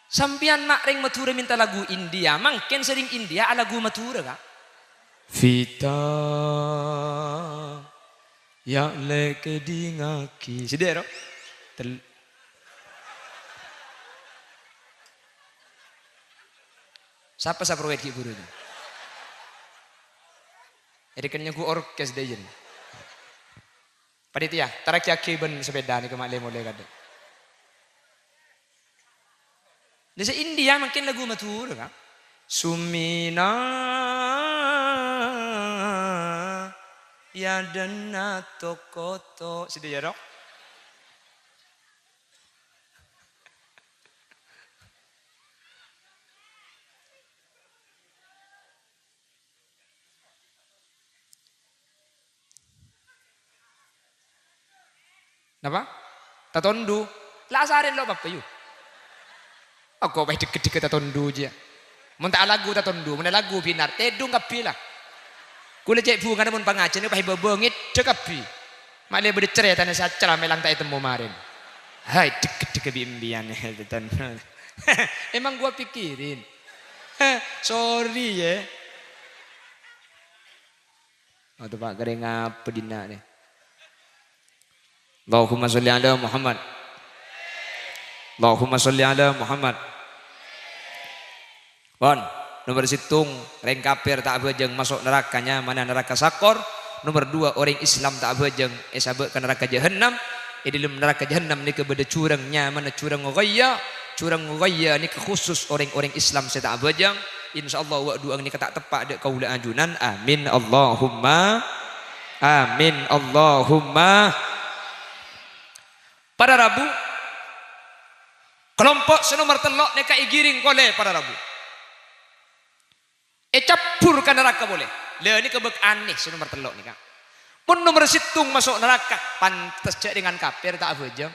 Sampèyan ma' rèng Madhurâ mènta lagu India, mangkèn sè rèng India alagu Madhurâ, Ka'. Vita, ya' lè kèdingngaghi. Sè dâ' ro? Tel-, Sapa sè aproyèk ghi' bhuru? Èdhikennèng ghu orkes dâjâna. Panitia, tarèkaghi bân sepèda nèko ma' lè-molè kadhi. Dâ' sè India mangkèn lagu Madhurâ, Ka'. Sumina yadana tokoto. Sè dâ' ro? Napa? Tatondu. La asarèn lo' apa, yu? Ako paè dhek-kedhek tatondu jiyâ. Mon ta' alagu tatondu, mon alagu bhinar, tèdung kabbhi la. Kulâ cè' bhungana mon pangajiyân paè bâbâ ngèdhâ kabbhi. Ma' lè bâdâ carètana sè acara mèlang ta' ètemmo marèn. Hai, dhek-kedhek bi' embiyân, tatondu. Emang gua pikirin. Sorry, yâ. Atau Pak, karè ngabâ dinna' nè. Allahumma sholli ala Muhammad. Allahumma sholli ala Muhammad. Pon, nomer sèttong, rèng kafir ta' abhâjâng maso' naraka, nyamana naraka Sakor. Nomer duwâ', orèng Islam ta' abhâjâng èsabâ' ka naraka Jahannam. È dâlem naraka Jahannam nèka bâdâ jurang, nyamana jurang Ghayya. Jurang Ghayya nèka khusus orèng-orèng Islam sè ta' abhâjâng. Insyaallah, wâ' du'a nèka ta' teppa' dâ' kaulâ ajunan. Amin, Allahumma amin, Allahumma. Para rabu, kalompo' sè nomer tello' nèka èghiring polè, para rabu. Ècabbhur ka naraka polè. Lha, nèka bâk anè sè nomer tello' nèka. Mon nomer sèttong maso' naraka, pantes jâ' rèng kafir ta' abhâjâng.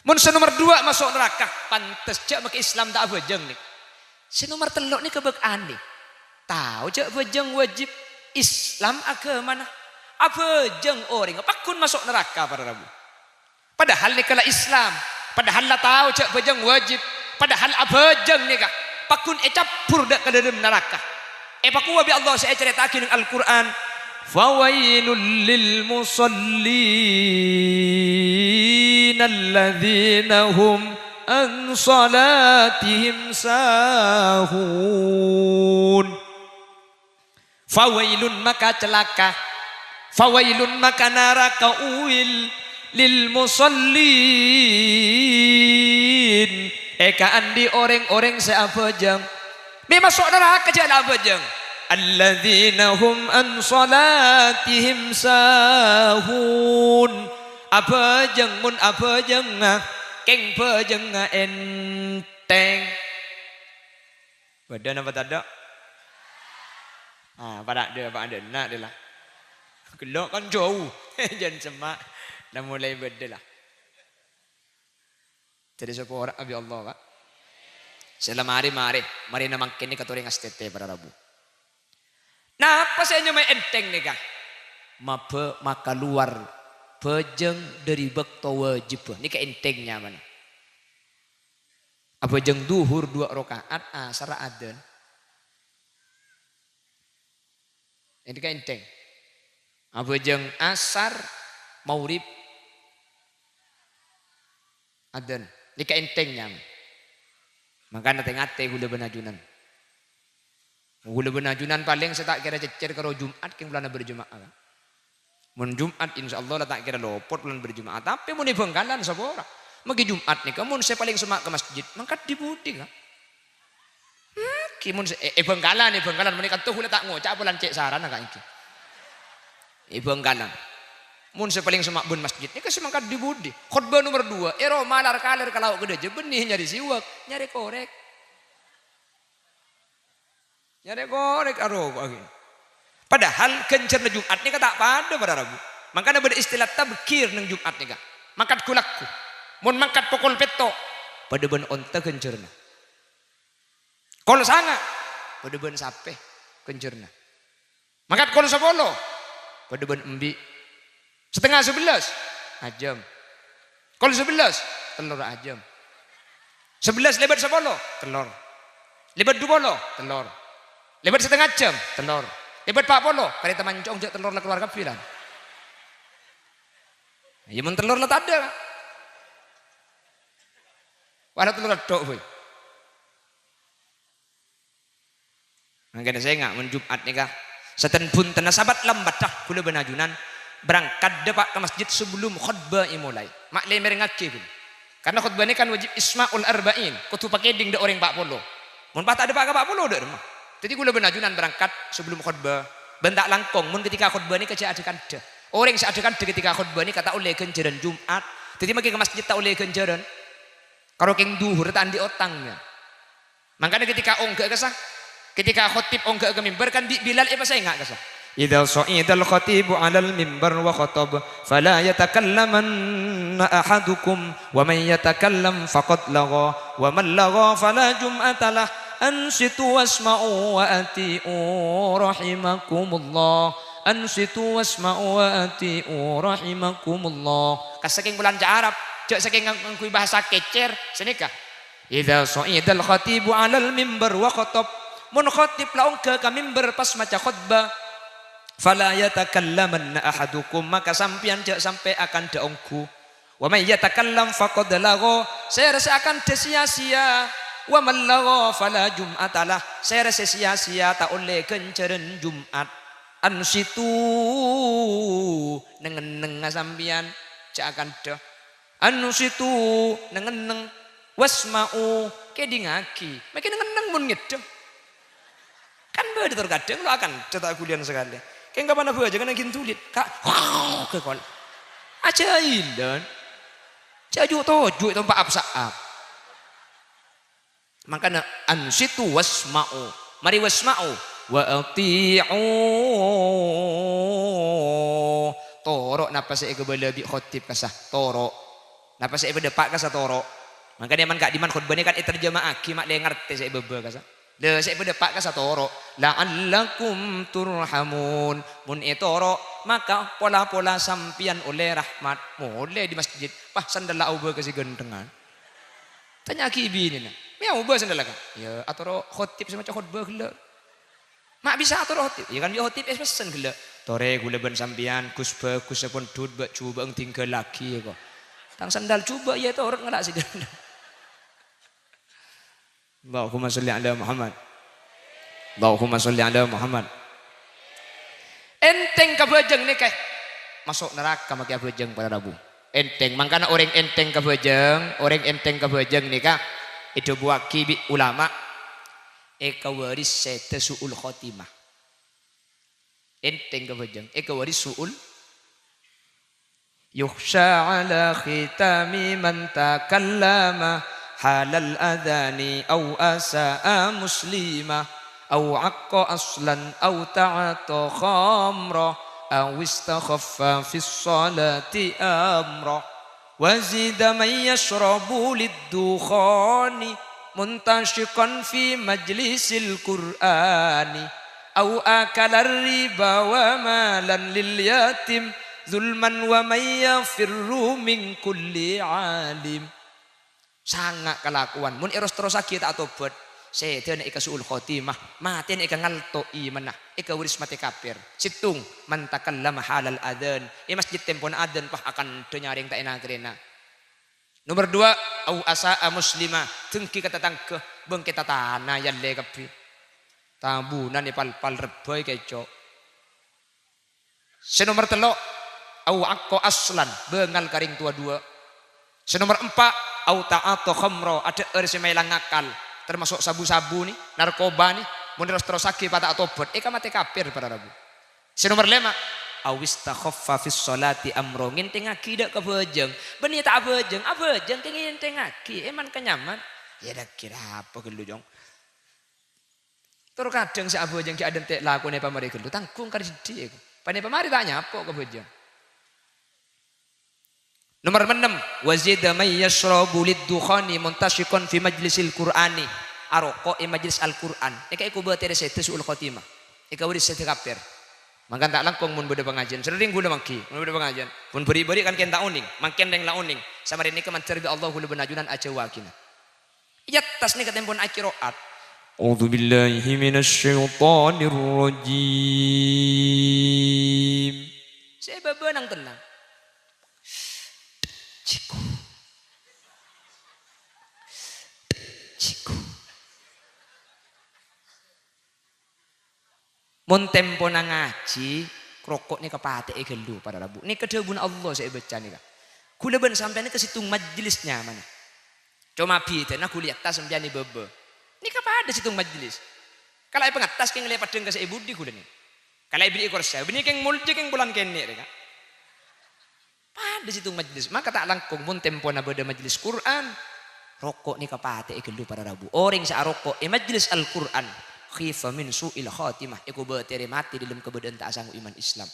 Mon sè nomer duwâ' maso' naraka, pantes jâ' makè Islam ta' abhâjâng nèka. Sè nomer tello' nèka bâk anè. Tao jâ' bhâjâng wajib, Islam aghâmana. Abhâjâng orèngnga pagghun maso' naraka, para rabu. Padahal nèka la Islam, padahal la tao jâ' bhâjâng wajib, padahal abhâjâng nèka pagghun ècabbhur dâ' ka dâlem naraka. Èpakowa bi' Allah sè ècarèta'aghi neng Al-Qur'an, "Fawailul lil musallin alladzina hum an shalatihim sahun." Fawailun, maka calaka. Fawailun, maka naraka uwil, lil musallin, è kaandi' orèng-orèng sè abhâjâng. Mè' maso' naraka jâ' la abhâjâng. Alladzina hum an shalatihim sahun. Abhâjâng, mon abhâjângnga, kèng bhâjângnga ènthèng. Bâdâ napa tadâ'? Ah, padâ dâ', padâ enna' dâ' la. Ghellu' kan jâu. Jân semma'. La molaè bâdâ la. Jadi sapora abi Allah, Pak. Sè la marè, marè. Marèna mangkèn nèka torè ngastètè para rabu. Napa sè nyamaè ènthèng nèka? Mabâ-, makalowar bhâjâng dâri bâkto wajibbhâ. Nèka ènthèng nyamana. Abhâjâng dhuhur duwâ' raka'at, asarra adzan. Ènthèng ka ènthèng. Abhâjâng asar, maghrib, adzan. Nèka ènthèng nyamana. Mangkana tè-ngatè ghulâ bân ajunan. Ghulâ bân ajunan palèng sè ta' kèra cècèr karo Jum'at kèng polana berjemaah, kan. Mon Jum'at, insyaallah la ta' kèra lopot polana berjemaah. Tapè mon è Bhângkalan sapora. Maghi Jum'at nèka mon sè palèng semma' ka masjid, mangkat è budi, kan. Hmm, ghi mon sè, è, è Bhângkalan, è Bhângkalan, mènè kanto ghulâ ta' ngoca' polana cè' sarana, kan, ghi. È Bhângkalan. Mon sè palèng semma' bân masjid, nèka sè mangkat è budi. Khotbah nomer dua, è roma lar-kalèr ka lao' ka dâjâ, bânnè nyarè siwak, nyarè korèk. Nyarè korèk aroko'aghi. Padahal ghânjhârânna Jum'at nèka ta' padâ para rabu. Mangkana bâdâ istilah tabkir neng Jum'at nèka. Mangkat ghu-lagghu. Mon mangkat pokol pètto', padâ bân onta ghânjhârânna. Kol sanga', padâ bân sapè ghânjhârânna. Mangkat kol sapolo, padâ bân embi'. Satengnga sabellâs, ajâm. Kol sabellâs, tellor ajâm. Sabellâs lèbât sapolo, tellor. Lèbât dupolo, tellor. Lèbât satengnga jâm, tellor. Lèbât pa' polo, karèta mancong jâ' tellor la kalowar kabbhi, lan. Iyâ, mon tellor la tadâ'. Wala tellor tok, boy. Mangkana sènga' mon Jum'at nèka, satèn-bhuntenna sabât lambâdhâ ghulâ bân ajunan berangkat dâpa' ka masjid sabellum khotbah èmolaè. Ma' lè mèrèngngaghi, ghun. Karna khotbah nèka kan wajib isma'ul arba'in, kodhu pakèdhing dâ' orèng pa' polo. Mon pas ta' dâpa' ka pa' polo dâ' remma. Dhâddhi ghulâ bân ajunan berangkat sabellum khotbah, bân ta' langkong mon ketika khotbah nèka jâ' adâ-kandhâ. Orèng sè adâ-kandhâ ketika khotbah nèka ta' ollè ghânjhârân Jum'at. Dhâddhi maghi ka masjid ta' ollè ghânjhârân. Karo kèng dhuhur ta' andi' otangnga. Mangkana ketika ongghâ'â kassa, ketika khotib ongghâ'â ka mimbar, kan bi' Bilal èpasènga' kassa. "Idza sha'idal khatibu 'alal mimbar wa khatab, fala yatakallamanna ahadukum, wa man yatakallam faqad lagha, wa man lagha fala jum'ata lah. Ansitu wasma'u wa ati'u rahimakumullah. Ansitu wasma'u wa ati'u rahimakumullah." Kassa kèng polana ca' Arab, jâ' sakèng ngang-, ngangghuy bahasa kècèr, sanèka. "Idza sha'idal khatibu 'alal mimbar wa khatab." Mon khatib la ongghâ ka mimbar pas maca khotbah, "fala yatakallamanna ahadukum," maka sampèyan jâ' sampè' akandhâ ongghu. "Wa may yatakallam faqad lagha," sèra sè akandhâ siya-siya. "Wa man lagha fala jum'atalah," sèra sè siya-siya ta' ollè ghânjhârân Jum'at. "Ansitu," neng-ennengnga sampèyan, jâ' akandhâ. "Ansitu," neng-enneng. "Wasma'u," kèdhingngaghi. Mèkè neng-enneng mon ngèdhing. Kan bâdâ tor kadhâng lo' akandhâ ta' ghuliyân sakalè. Kèng kapan abhâjângan ghi' ndulid. Ka-, kèkol. Ajâilan. Jâ' ju'-toju' ètompa' ap-sa'ap. Mangkana, "Ansitu wasma'u." Marè wasma'u. "Wa ati'u." Toro' napa sè èkabâlâ bi' khotib kassa. Toro'. Napa sè èpadâpa' kassa toro'. Mangkana, man ka'dimman khotbah nèka kan ètarjema'aghi, ma' lè ngartè sè èbâbâ kassa. Lha, sè èpadâpa' kassa toro'. "La'allakum turhamun." Mon ètoro', maka pola-pola sampèyan ollè rahmat. Molè dâri masjid. Pas sandalla aobâ ka sè ghânthengnga. Tanya'aghi binèna, "Mè' aobâ sandalla, Ka'?" "Iyâ, atoro' khotib sè maca khotbah ghellâ'." "Ma' bisa atoro' khotib?" "Iyâ, kan bi' khotib èpessen ghellâ'." "Torè ghulâ bân sampèyan, Gus, bhâghus, sampon dhut, bâ' jhubâ'eng tingghâllaghi, ko'. Tang sandal jhubâ' iyâ ètoro' ngala' sè ghellâ'." Allahumma sholli ala Muhammad. Allahumma sholli ala Muhammad. Ènthèng kabhâjâng nèka, maso' naraka makè abhâjâng para rabu. Ènthèng, mangkana orèng ènthèng kabhâjâng, orèng ènthèng kabhâjâng nèka èdhâbuwaghi bi' ulama èkawaris sèdhâ su'ul khotimah. Ènthèng kabhâjâng, èkawaris su'ul. "Yukhsha ala khitami man takallama halal adhani aw asa'a muslima aw aqqa aslan aw ta'ata khamra aw istakhaffa fis salati amra." "Wa zida man yashrabu lid-dukhani muntashiqan fi majlisil Qur'ani, aw akala riba wa malan lil yatim zulman wa man yafirru min kulli alim." Sanga' kalakowan. Mon èros-terrossaghi ta' atobhât, Sèdhâna èka su'ul khotimah, matèna èka ngalto imanna, èka bâris matè kafir. Sèttong, man takallama halal adzan, è masjid tempona adzan, pas akandhâ nyarèng ta' èna-karèna. Nomer dua, au asa'a muslima, dengki ka tatangghâ, bângkè tatana yallè kabbhi. Tabunan èpalpal rebbhâ èkèco'. Sè nomer tello', au aqqa aslan, bângal ka rèng towa duwâ'. Sè nomer empa', au ta'ata khamra, adhâ'âr sè maèlang akal, termasuk sabu-sabu nè, narkoba nè, mon terros-terrossaghi pas ta' atobhât, èka matè kafir para rabu. Sè nomer lèma', au istakhaffa fis sholati amra, ngènthèngngaghi dâ' ka bhâjâng. Bânnè ta' abhâjâng, abhâjâng kè ngènthèngngaghi, èman ka nyaman. Yâ, dâgghi' apa ghâllu, Cong? Tor kadhâng sè abhâjâng ghi' adhânte' lakona èpamarè ghâllu, tangghung ka diddhi', èko. Pan èpamarè ta' nyapo' ka bhâjâng. Nomer ennem, wa zida may yashrabu lid-dukhani muntasyiqan fi majlisil Qur'ani. Aroko' è majlis Al-Qur'an. Nèka èkobâtèrè sèdhâ su'ul khotimah. Èkabâris sèdhâ kafir. Mangkana ta' langkong mon bâdâ pangajiân. Serrèng ghulâ mangghi, mon bâdâ pangajiân. Mon bâri'-bâri' kan kèng ta' onèng. Mangkèn rèng la onèng. Samarèna nèka mandhâr bi' Allah ghulâ bân ajunan ajâuwâghina. È attas nèka tempona aqiro'at. A'udzubillahi minasyaitonirrajim. Sè bâbâ nang-tennang. Ciku. Ciku. Mon tempona ngajhi, roko' nèka patè'è ghâllu, para rabu. Nèka dhâbuna Allah sè èbâca nèka. Ghulâ bân sampèyan nèka sèttong majlis nyamana. Coma bhidhâna ghulâ è attas sampèyan è bâbâ. Nèka padâ sèttong majlis. Kala è pangattas kèng lè paddhâng ka sè è budi ghulâ nè. Kala èbherri'i korsa, bânnè kèng molja kèng polana kènè' rè, Ka'. Padâ sèttong majlis. Maka ta' langkong mon tempona bâdâ majlis Qur'an, roko' nèka patè'è ghâllu para rabu. Orèng sè aroko' è majlis Al-Qur'an, khifa min su'il khatimah, èkobâtèrè matè dâlem kabâdâ'ân ta' asango iman Islam.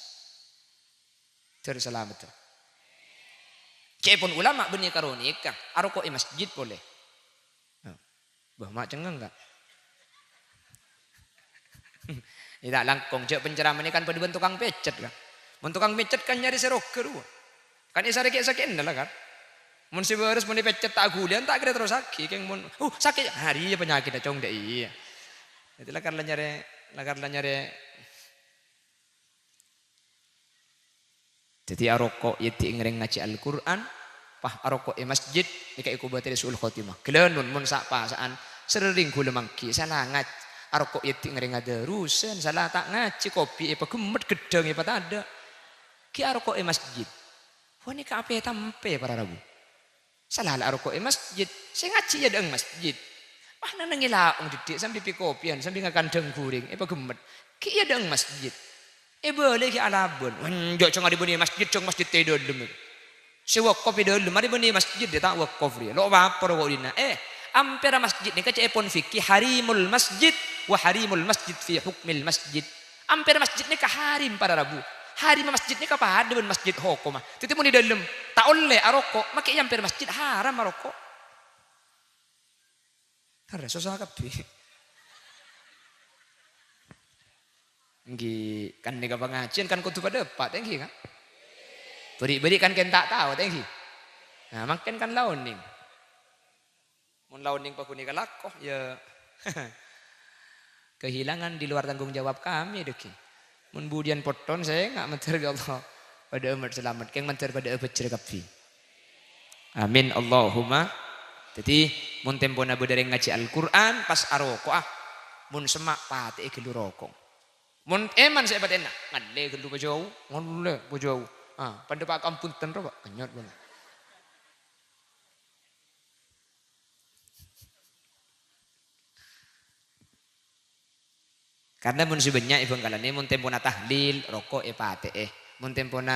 Dhâr salamet. Ca'èpon ulama bânnè karo nèka, aroko' è masjid polè. Bâh, ma' cengngeng, Ka'? Iyâ, ta' langkong, jhâ' penceramah nèka kan padâ bân tokang pècet, Ka'. Mon tokang pècet kan nyarè sè roga rowa. Kan èsarè kè'-sakè'na la, Ka'. Mon sè bârâs mon èpècet ta' aghuliyân, ta' kèra terrossaghi, kèng mon, "Uh, sakè'." Arèya panyakèdhâ, Cong, dâ' iyâ. Dhâddhi lakar la nyarè, lakar la nyarè Dhâddhi aroko' èyèdhi'i ngèrèng ngajhi Al-Qur'an, pas aroko' è masjid, nèka èkobâtèrè su'ul khotimah. Ghâlânon mon sa'-pasa'an, serrèng ghulâ mangghi, sala ngaj-, aroko' èyèdhi'i ngèrèng adârusan, sala ta' ngajhi, kopi èpaghemmet, ghedhâng èpatadâ'. Ghi' aroko' è masjid. Wah, nèka apè tampè para rabu. Sala la aroko' è masjid, sè ngajhi iyâ dâ'eng masjid. Wah, nèngngè laong diddhi' sambi pi-kopiyan, sambi ngakan dhâng-ghurèng, èpaghemmet. Ghi' iyâ dâ'eng masjid. Èbâlâi ghi' alabân. Enjâ', Cong, arè bânnè masjid, Cong, masjid è dâlem. Sè wakaf è dâlem, arè bânnè masjid, ta' wakaf rèya. Lo' bapor kok dinna. Eh, ampèra masjid nèka ca'èpon fikih, harimul masjid, wa harimul masjid fi hukmil masjid. Ampèra masjid nèka harim para rabu. Harimma masjid nèka padâ bân masjid hokoma. Dhâddhi mon è dâlem ta' ollè aroko', makè è ampèra masjid haram aroko'. Arè sossa kabbhi. Ènggi, kan nèka pangajiyân kan kodhu padâ eppa', ta' ènggi, Ka'? Bâri'-bâri' kan kèng ta' tao, ta' ènggi? Nah, mangkèn kan la onèng. Mon la onèng paghunèka lako, ya kehilangan di luar tanggung jawab kami, dâggi'. Mon budiyân potthon sènga' mandhâr bi' Allah. Padâ amat salamet, kèng mandhâr padâ abhâjjhrâ kabbhi. Amin, Allahumma. Dhâddhi, mon tempona bâdâ rèng ngajhi Al-Qur'an, pas aroko'a. Mon semma' patè'è ghâllu roko'. Mon èman sè èpatè'ana, ngallè ghâllu pajâu, ngallè pajâu. Ah, pandhâ pa' kampun ten rowa, kenyot bân. Karna mon sè bânnya' è Bhângkalan nè, mon tempona tahlil, roko' èpatè'è. Mon tempona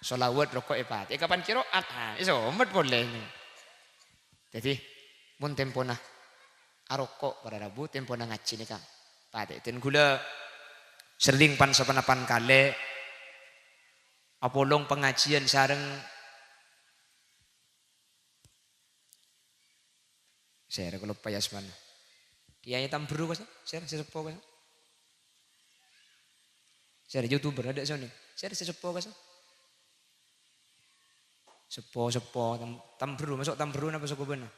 sholawat, roko' èpatè'è. Kapan kiro'at? Ah, èsomet polè. Dhâddhi, mon tempona aroko', para rabu, tempona ngajhi nèka patè'è. Dhân ghulâ serrèng pan-saponapan kalè apolong pangajiyân sareng Sèra kaloppaè asmana. Kèyaè Tamberru, kassa? Sèra sè seppo, kassa? Sèra YouTuber, adâ' sè onèng. Sèra sè seppo, kassa? Seppo, seppo, Tam-, Tamberru, maso' Tamberru napa sokobâna?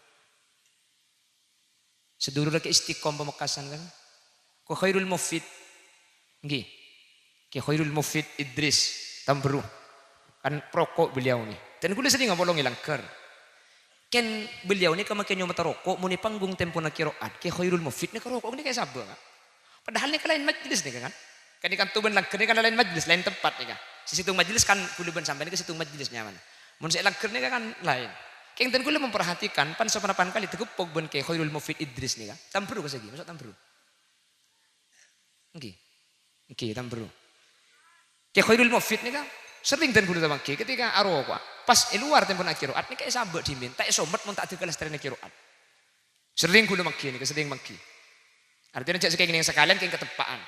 Sadulur Kè Istiqom Pamekasan kan. Kè Khairul Mufid. Ngghi. Kè Khairul Mufid Idris Tamberu. Kan paroko' beliau nè. Dan kaulâ sering apolongè langghâr. Kèng beliau nèka makè nyomot roko' mon è panggung tempona kiro'at. Kè Khairul Mufid nèka roko' nèka èsabâ', Ka'. Padahal nèka laèn majlis nèka kan. Kan nèka kanto bân langghâr nèka kan laèn majlis, laèn tempat nèka. Sè sèttong majlis kan kaulâ bân sampèyan nèka sèttong majlis nyamana. Mon sè langghâr nèka kan laèn. Kèng dan kaulâ memperhatikan, pan-, saponapa'an kalè tageppok bân Kè Khairul Mufid Idris nèka. Tamberu ka sè ghi, maso' Tamberu. Ngghi. Ngghi, Tamberu. Kè Khairul Mufid nèka sering dan kaulâ tamangghi ketika aroko'a. Pas è lowar tempona kiro'at nèka èsabâ' dhimèn, ta' èsomot mon ta' adhâghâl lastarèna kiro'at. Sering kaulâ mangghi nèka, sering mangghi. Artèna jhâ' sakèng nèng sakalèyan kèng kateppa'an.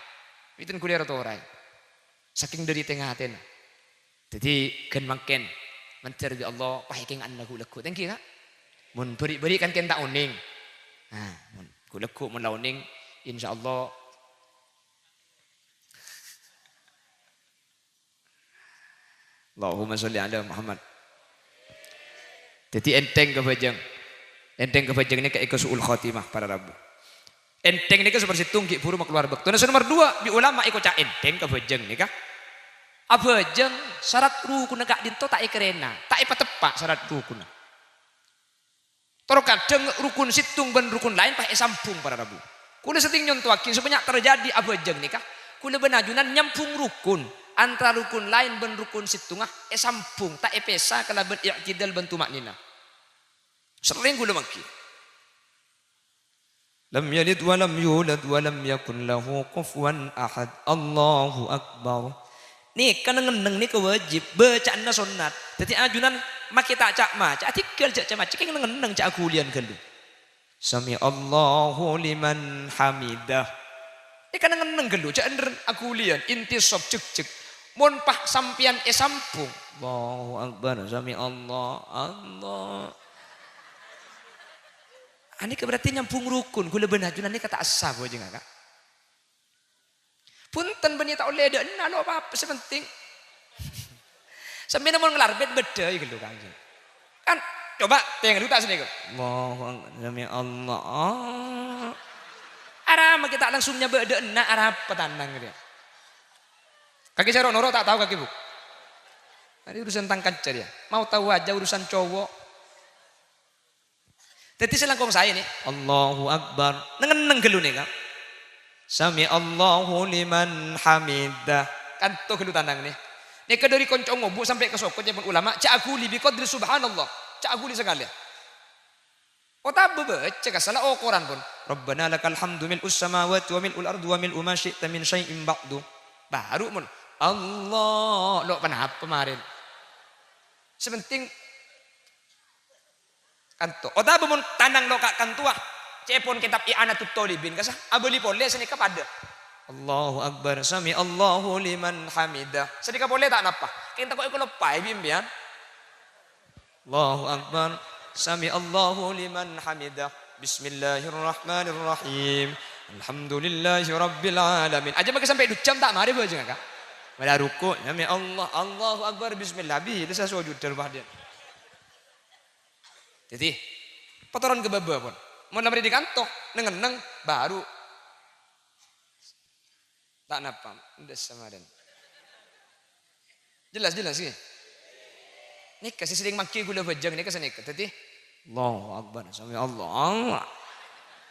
Bhunten kaulâ ro-toraè. Sakèng dâri tènga atèna. Dhâddhi ghân mangkèn, mandhâr bi' Allah, pas kèng anna ghu'-lagghu'. Tèngghi, Ka'. Mon bâri'-bâri' kan kèng ta' onèng. Nah, mon ghu'-lagghu' mon la onèng, insyaallah. Allahumma sholli ala Muhammad. Dhâddhi ènthèng kabhâjâng. Ènthèng kabhâjâng nèka èka su'ul khotimah para rabu. Ènthèng nèka nomor sèttong ghi' bhuru makalowar bâktona. Sè nomor dua, bi' ulama èkoca' ènthèng kabhâjâng nèka. Abhâjâng sarat rukunna ka'dinto ta' èkarèna, ta' èpateppa' sarat rukunna. Tor kadhâng rukun sèttong bân rukun laèn pas èsambhung para rabu. Kaulâ sering nyontowaghi sopajâ terjadi abhâjâng nèka. Kaulâ bân ajunan nyambhung rukun antara rukun laèn bân rukun sèttonga èsambhung, ta' èpèsa kalabân i'tidal bân tuma'ninah. Sering kaulâ mangghi. Lam yalid wa lam yulad wa lam yakun lahu kufuwan ahad. Allahu Akbar. Nèka neng-enneng nèka wajib, bâca'anna sonnat. Dhâddhi ajunan makè ta' ca'-maca', adhighâl jhâ' ca'-maca', kèng neng-enneng jhâ' aghuliyân ghâllu. Sami'allahu liman hamidah. Nèka neng-enneng ghâllu, jhâ' endher aghuliyân, intisab, jhekjhek. Mon pas sampèyan èsambhung, Allahu Akbar, sami'allah, Allah. Anèka berarti nyambhung rukun, kaulâ bân ajunan nèka ta' essa, bhâjângnga, Ka'. Bhunten, bânnè ta' ollè dâ' enna', lo' apa-apa, sè penting. Sampèyan mon ngalarbet bâdâi ghâllu, Ka'. Kan, coba tèngalè ta' sanèka. Allahu Akbar, sami'allah. Ah. Arapa kè ta' langsung nyabâ' dâ' enna', arapa tanang rèya. Kakè sè ro'-noro' ta' tao kakè, Bu. Ini urusan tang kanca rèya. Mau tahu aja urusan cowok. Dhâddhi sè langkong saè nè, Allahu Akbar. Neng-enneng ghâllu nèka. Sami'allahu liman hamidah. Kanto ghâllu tanang nè. Nèka dâri konco ngobu' sampè' ka soko, ca'èpon ulama, jhâ' aghuli bi qadri subhanallah. Jhâ' aghuli sakalè. Otabâ bâca ka sala okoran pon. Rabbana lakal hamdu mil'us samawati wa mil'ul ardi wa mil'u ma syi'ta min syai'in ba'du. Baru mon, Allah, lo' ponapa marèn. Sè penting kanto. Otabâ mon tanang lo' ka kantowa, ca'èpon kètab I'anatut Thalibin, kasa, abâli polè sanèka padâ. Allahu Akbar, sami'allahu liman hamidah. Sanèka polè ta' napa. Kèng tako' èkaloppaè bi' empèyan. Allahu Akbar, sami'allahu liman hamidah. Bismillahirrahmanirrahim. Alhamdulillahi rabbil alamin. Aja makè sampè' du jam ta' marè bâjângnga, Ka'. Mala ruku', sami'allah, Allahu Akbar, bismillah. Bi, itu saya sujud dâri bâdâ. Dhâddhi, patoron ka bâbâ pon. Mon la marè dâri kanto, neng-enneng, baru. Ta' napa, endâs samarèn. Jelas, jelas, ghi? Nèka sè sering mangghi ghulâ bhâjâng nèka sanèka. Dhâddhi, Allahu Akbar, sami Allah, Allah.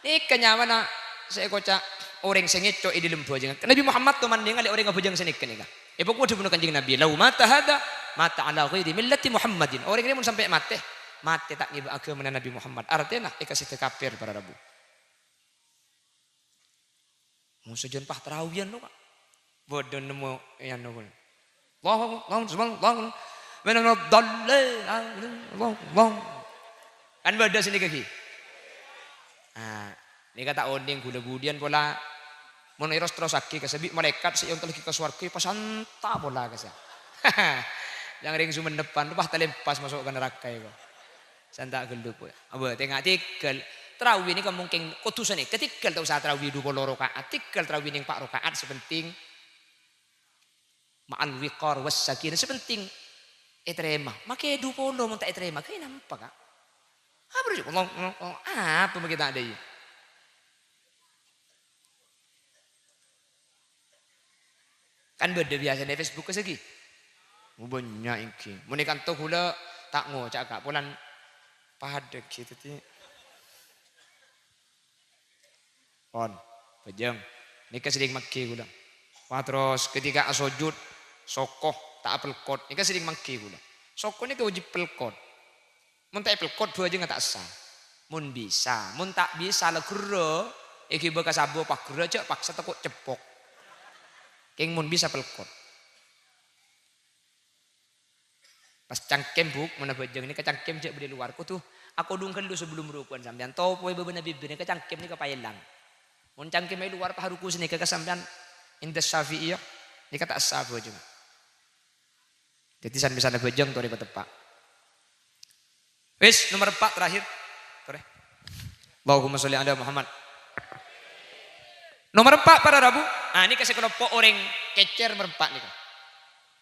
Nèka nyamana sè èkoca' orèng sè ngèco' è dâlem bhâjângnga. Nabi Muhammad toman nèngalè orèng abhâjâng sanèka nèka. Èpakowat dhâbuna Kanjeng Nabi, "Lau mata hadza, mata ala ghairi millati Muhammadin." Orèng rèya mon sampè' matè, matè ta' ngèbâ aghâmana Nabi Muhammad. Artèna èkasèdhâ kafir, para rabu. Mon sajân pas tarawiyan, no, Ka'. Bâdâ nemmo, ya, no, Ka'. Allahu Akbar, Allahu Akbar, Allahu Akbar. Minal dallin, Allahu, Allahu. Kan bâdâ sanèka, ghi. Nah, nèka ta' onèng ghulâ budiyân pola. Mon èros-terrossaghi, kasa, bi' malaèkat sè èontollaghi ka sowarghâ, èpasanta pola, kasa. Yang rèng Sumennepan, pas talèmpas maso' ka naraka, èko. Santa ghâllu, po. Abâ, tengnga tèghâl. Tarawi nèka mungkin kodhu sanèka tèghâl, ta' osa tarawi du polo raka'at. Tèghâl tarawi nèng pa' raka'at, sè penting ma'al wiqar was sakinah, sè penting ètarèma. Makè du polo mon ta' ètarèma, ghâ' nampa, Ka'. Apa, apa makè ta' dâi? Kan bâdâ biyasana è Facebook sè ghi. Oh, bânnya' èngghi. Mon è kanto ghulâ ta' ngoca'a, Ka', polana padâ ghi, dhâddhi. Pon, bhâjâng. Nèka sering manggi ghulâ. Wah, terros ketika asojud, soko, ta' apelkot. Nèka sering manggi ghulâ. Soko nèka wajib pelkot. Mon ta' èpelkot, bhâjângnga ta' essa. Mon bisa, mon ta' bisa, la ghârrâ, èghibâ ka sabâ, pagghârrâ, jhâ' paksa tako' ceppok. Kèng mon bisa pelkot. Pas cangkem, Bu', mon abhâjâng nèka cangkem jhâ' bâdâ è lowar. Kodhu akodhung ghâllu sabellunna roko'an sampèyan. Topoè bâbâna bibir nèka cangkem nèka paèlang. Mon cangkem è lowar paharuku sanèka ka sampèyan inda Syafi'iyah, nèka ta' essa abhâjâng. Dhâddhi san-mèsanna bhâjâng torè pateppa'. Wis, nomor empat terakhir. Torè. Allahumma sholli ala Muhammad. Nomor empat, para rabu. Ah, nèka sè kalompo' orèng kècèr, nomor empat nèka.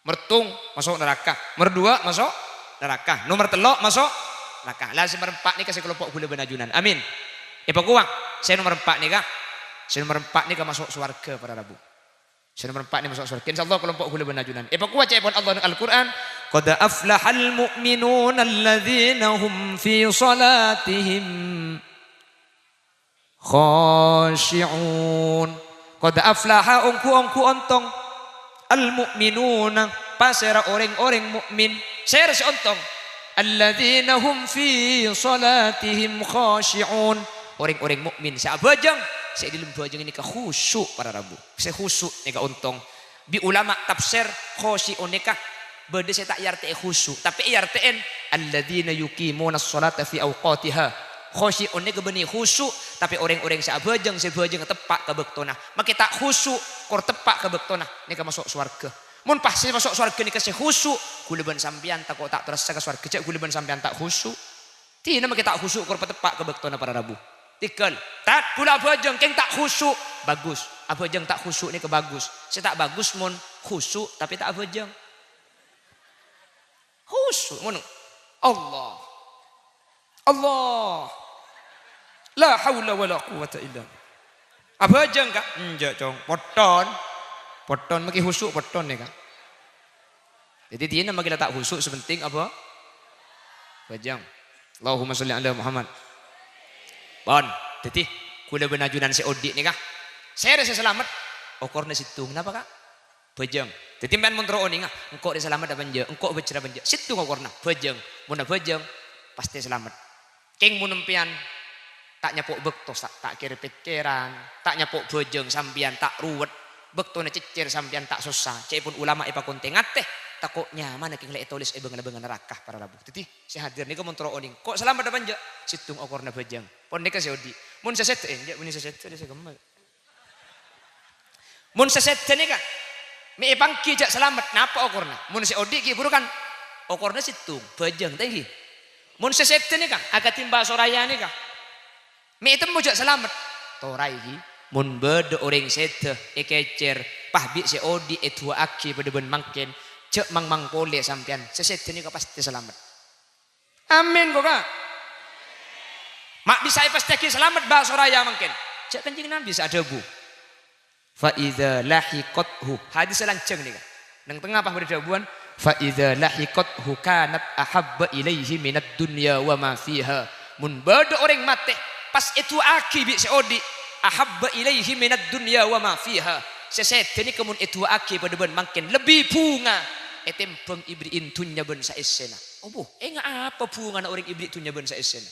Mertong maso' naraka. Nomor dua maso' naraka. Nomor tello' maso' naraka. La sè nomor empat nèka sè kalompo' ghulâ bân ajunan. Amin. Èpakowa, sè nomor empat nèka. Sè nomor empat nèka maso' sowarghâ, para rabu. Sè nomor empat nèka maso' sowarghâ. Insyaallah kalompo' ghulâ bân ajunan. Èpakowa ca'èpon Allah neng Al-Qur'an, "Qad aflahal mu'minuna alladzina hum fi shalatihim khashi'un." Qad aflaha, ongghu-ongghu ontong. Al-mu'minuna, pasèra orèng-orèng mukmin. Sèra sè ontong? Alladzina hum fi shalatihim khashi'un. Orèng-orèng mukmin sè abhâjâng, sè è dâlem bhâjâng nèka khusu', para rabu. Sè khusu' nèka ontong. Bi' ulama tafsir, khashi'un nèka bâdâ sè ta' èartè'è khusu', tapè èartè'è alladzina yuqimuna sholata fi awqatiha. Khashi'un nèka bânnè khusu', tapè orèng-orèng sè abhâjâng, sè bhâjângnga teppa' ka bâktona. Makè ta' khusu', kor teppa' ka bâktona, nèka maso' sowarghâ. Mon pas sè maso' sowarghâ nèka sè khusu', ghulâ bân sampèyan tako' ta' parassa ka sowarghâ, jhâ' ghulâ bân sampèyan ta' khusu'. Dinah makè ta' khusu' kor pateppa' ka bâktona, para rabu. Tèghâl. Tat, ghulâ abhâjâng, kèng ta' khusu'. Bagus. Abhâjâng ta' khusu' nèka bagus. Sè ta' bagus mon khusu' tapè ta' abhâjâng. Khusu', mon Allah. Allah. La haula wala quwwata illa billah. Abhâjâng, Ka'? Enjâ', Cong. Potton. Potton, makè khusu' potton nèka. Dhâddhi, dinah makè la ta' khusu', sè pentèng apa? Bhâjâng. Allahumma sholli ala Muhammad. Pon. Dhâddhi, ghulâ bân ajunan sè odi' nèka. Sèra sè salamet? Okorna sèttong. Napa, Ka'? Bhâjâng. Dhâddhi, sampèyan mon terro onènga, engko' rè salamet apa enjâ'? Engko' bhâjjhrâ apa enjâ'? Sèttong okorna, bhâjâng. Mon abhâjâng, pastè salamet. Kèng mon sampèyan ta' nyapo' bâkto, sa-, ta' kèra pèkkèran, ta' nyapo' bhâjâng sampèyan ta' ruwet, bâktona cèccèr sampèyan ta' sossa, ca'èpon ulama èpakontèng atè, tako' nyamana kèng la ètolès è bâng-labângnga naraka, para rabu. Dhâddhi, sè hadir nèka mon terro onèng, ko' salamet apa enjâ'? Sèttong okorna bhâjâng. Pon nèka sè odi'. Mon sè sèdhâ, eh, enjâ' bânnè sè sèdhâ, sè kemma. Mon sè sèdhâ nèka, mè' èpangghi jhâ' salamet, napa okorna? Mon sè odi' ghi' buru kan okorna sèttong, bhâjâng, ta' ènggi? Mon sè sèdhâ nèka, akadhi Mbah Soraya nèka, mè' ètemmo jhâ' salamet, toraè ghi. Mon bâdâ orèng sèdhâ èkècèr, pas bi' sè odi' èdu'aaghi padâ bân mangkèn, jhâ' mang-mang polè sampèyan, sè sèdhâ nèka pastè salamet. Amin, ko', Ka'? Ma' bisa èpastèyaghi salamet Mbah Soraya mangkèn. Jhâ' Kanjeng Nabi sè adhâbu, "Fa idza lahiqathu." Hadis sè lanjhâng nèka. Neng tengnga pas bâdâ dhâbuwân, "Fa idza lahiqathu kanat ahabba ilaihi minad dunya wa ma fiha." Mon bâdâ orèng matè, pas èdu'aaghi bi' sè odi', "ahabba ilaihi minad dunya wa ma fiha." Sè sèdhâ nèka mon èdu'aaghi padâ bân mangkèn lebbi bhunga ètèmbhâng èberri'i dhunnya bân saèssèna. Opo, enga' apa bhungana orèng èberri' dhunnya bân saèssèna?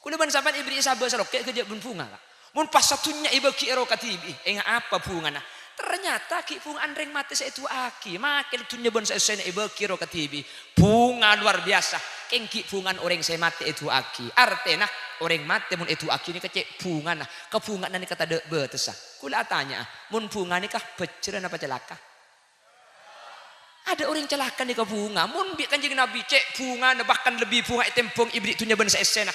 Kaulâ bân sampèyan èberri'i sabâ salokkè' ghâjâ' bân bhunga, Ka'. Mon pas sadhunnya èbâghi èro kadhibi'i, enga' apa bhungana? Ternyata ghi' bhunga'an rèng matè sè èdu'aaghi, makè dhunnya bân saèssèna èbâghi èro kadhibi'i. Bhunga luar biasa, kèng ghi' bhunga'an orèng sè matè èdu'aaghi. Artèna, orèng matè mon èdu'aaghi nèka cè' bhungana, kabhunga'anna nèka tadâ' bâtessa. Kaulâ atanya'a, mon bhunga nèka bhâjjhrâ napa calaka? Adâ' orèng calaka nèka bhunga. Mon bi' Kanjeng Nabi cè' bhungana, bahkan lebbi bhunga ètèmbhâng èberri' dhunnya bân saèssèna.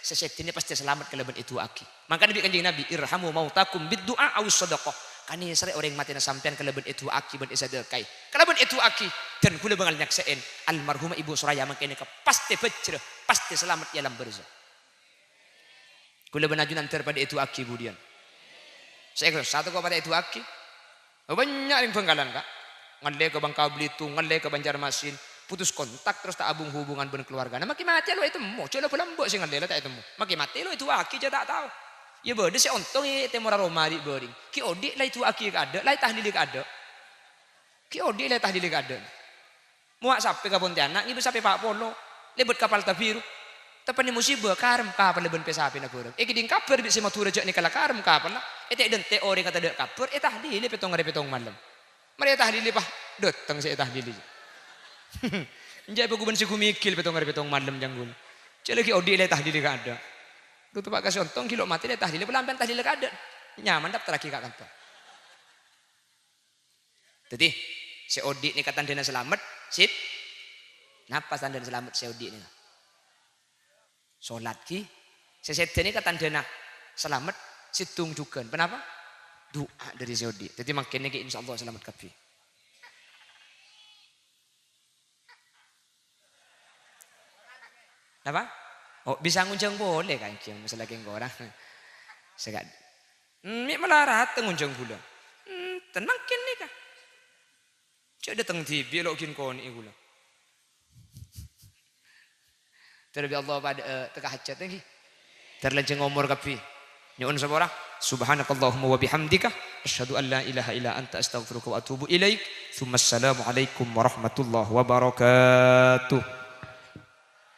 Sè sèdhâna pastè salamet kalabân èdu'aaghi. Mangkana bi' Kanjeng Nabi, "Irhamu mautakum bid du'a awis shadaqah." Kanèserrè orèng matèna sampèyan kalabân èdu'aaghi bân èsadhâkaè. Kalabân èdu'aaghi, dân kaulâ bângal nyaksè'è, almarhumah Ibu Soraya mangkèn nèka pastè bhâjjhrâ, pastè salamet è alam barzakh. Kaulâ bân ajunan dhâr padâ èdu'aaghi budiyân. Sè èkasossa'a tako' padâ èdu'aaghi. Bânnya' rèng Bhângkalan, Ka'. Ngallè ka Bangka Belitung, ngallè ka Banjarmasin, putus kontak terros ta' abung hubungan bân kalowargana. Makkè matè lo' ètemmo, jhâ' la bâlâ emba' sè ngallè la ta' ètemmo. Makkè matè lo' èdu'aaghi jhâ' ta' tao. Iyâ bâdâ sè ontong è tèmorra roma ri' bâring. Ghi' odi' la èdu'aaghi kaadâ', la ètahlili kaadâ'. Ghi' odi' la ètahlili kaadâ'. Mowa' sapè ka Pontianak, ngibâ sapè pa' polo. Lèbât kapal Tabiru. Teppa'na musibâ, karem kapalla bân pè-sapèna bârâng. Èkèdhing kabhâr bi' sè Madhurâ jhâ' nèka la karem kapalla. Ètè'-dentè' orèng tadâ' kabhâr, ètahlili pètong arè pètong malem. Marè ètahlili, pas dâteng sè ètahlili. Enjâ' bhâghu bân sè ghu-mèghil pètong arè pètong malem, jhâ' ghulâ. Jhâ' la ghi' odi' la ètahlili kaadâ'. Dhu teppa' ka sè ontong, ghi' lo' matè la ètahlili, pola ampèyan tahlil kaadâ'. Nyaman daftarraghi ka kantor. Dhâddhi, sè odi' nèka tandhâna salamet, sip. Napa tandhâna salamet sè odi' nèka? Solat, ghi. Sè sèdhâ nèka tandhâna salamet, sèddhung jhughân. Ponapa? Du'a dâri sè odi'. Dhâddhi, mangkèn nèka, insyaallah, salamet kabbhi. Napa? Oh, bisa ngonjhâng polè, Kanjeng, masalah kèng korang. Sèka-, hmm, mè' malarat ngonjhâng bulâ. Hmm, tenang kèn nèka. Jhâ' dâteng dhibi' lo' ghin konè'è ghulâ. Terlebih Allah padâ, eh, teka hajat, èngghi. Ter lanjhâng omor kabbhi. Nyo'on sapora. Subhanakallahumma wa bihamdika, asyhadu an la ilaha illa anta, astaghfiruka wa atubu ilaik. Tsumma assalamualaikum warahmatullahi wabarakatuh.